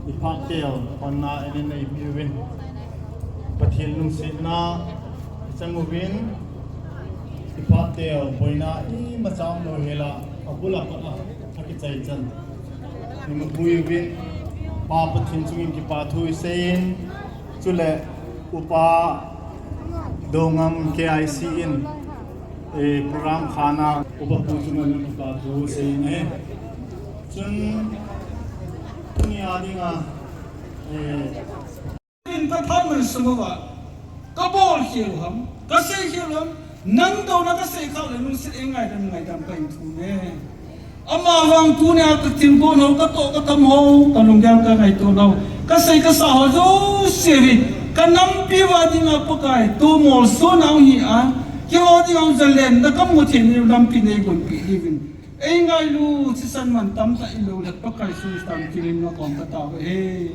Iphat teu honna eina neipiuvin, Pathen lungsetna ichang uvin, iphat teu boina imacha umlou hela, abul a pat a akichai chan imu pui uvin, Pa Pathen chungin kipa thu iseiyin, chule Upa Dongam K I C in, eh, program khana Upa pu chunga kipa thu seiyin ahi. Chun, tunia dinga, eh, in ka phat mun sung uva, ka bol khel u ham, ka sei khel u ham, nang douna ka sei khah le lungset ei ngaidam, ngaidam ka in thum e. Amavang tunia ka thil gon ho, ka toh ka tam ho, ka lunggel ka ngaito lou, ka sei ka sa ho jouse hi ka nampi uva dinga Pakai toh molsona hung hi a, keiho Jerusalem na kamu thei ni lampi nei gonpi diuvin. Ei ngailu thisan man tamtah ilou le Pakai Jesu Christa min in na kom ka tao e.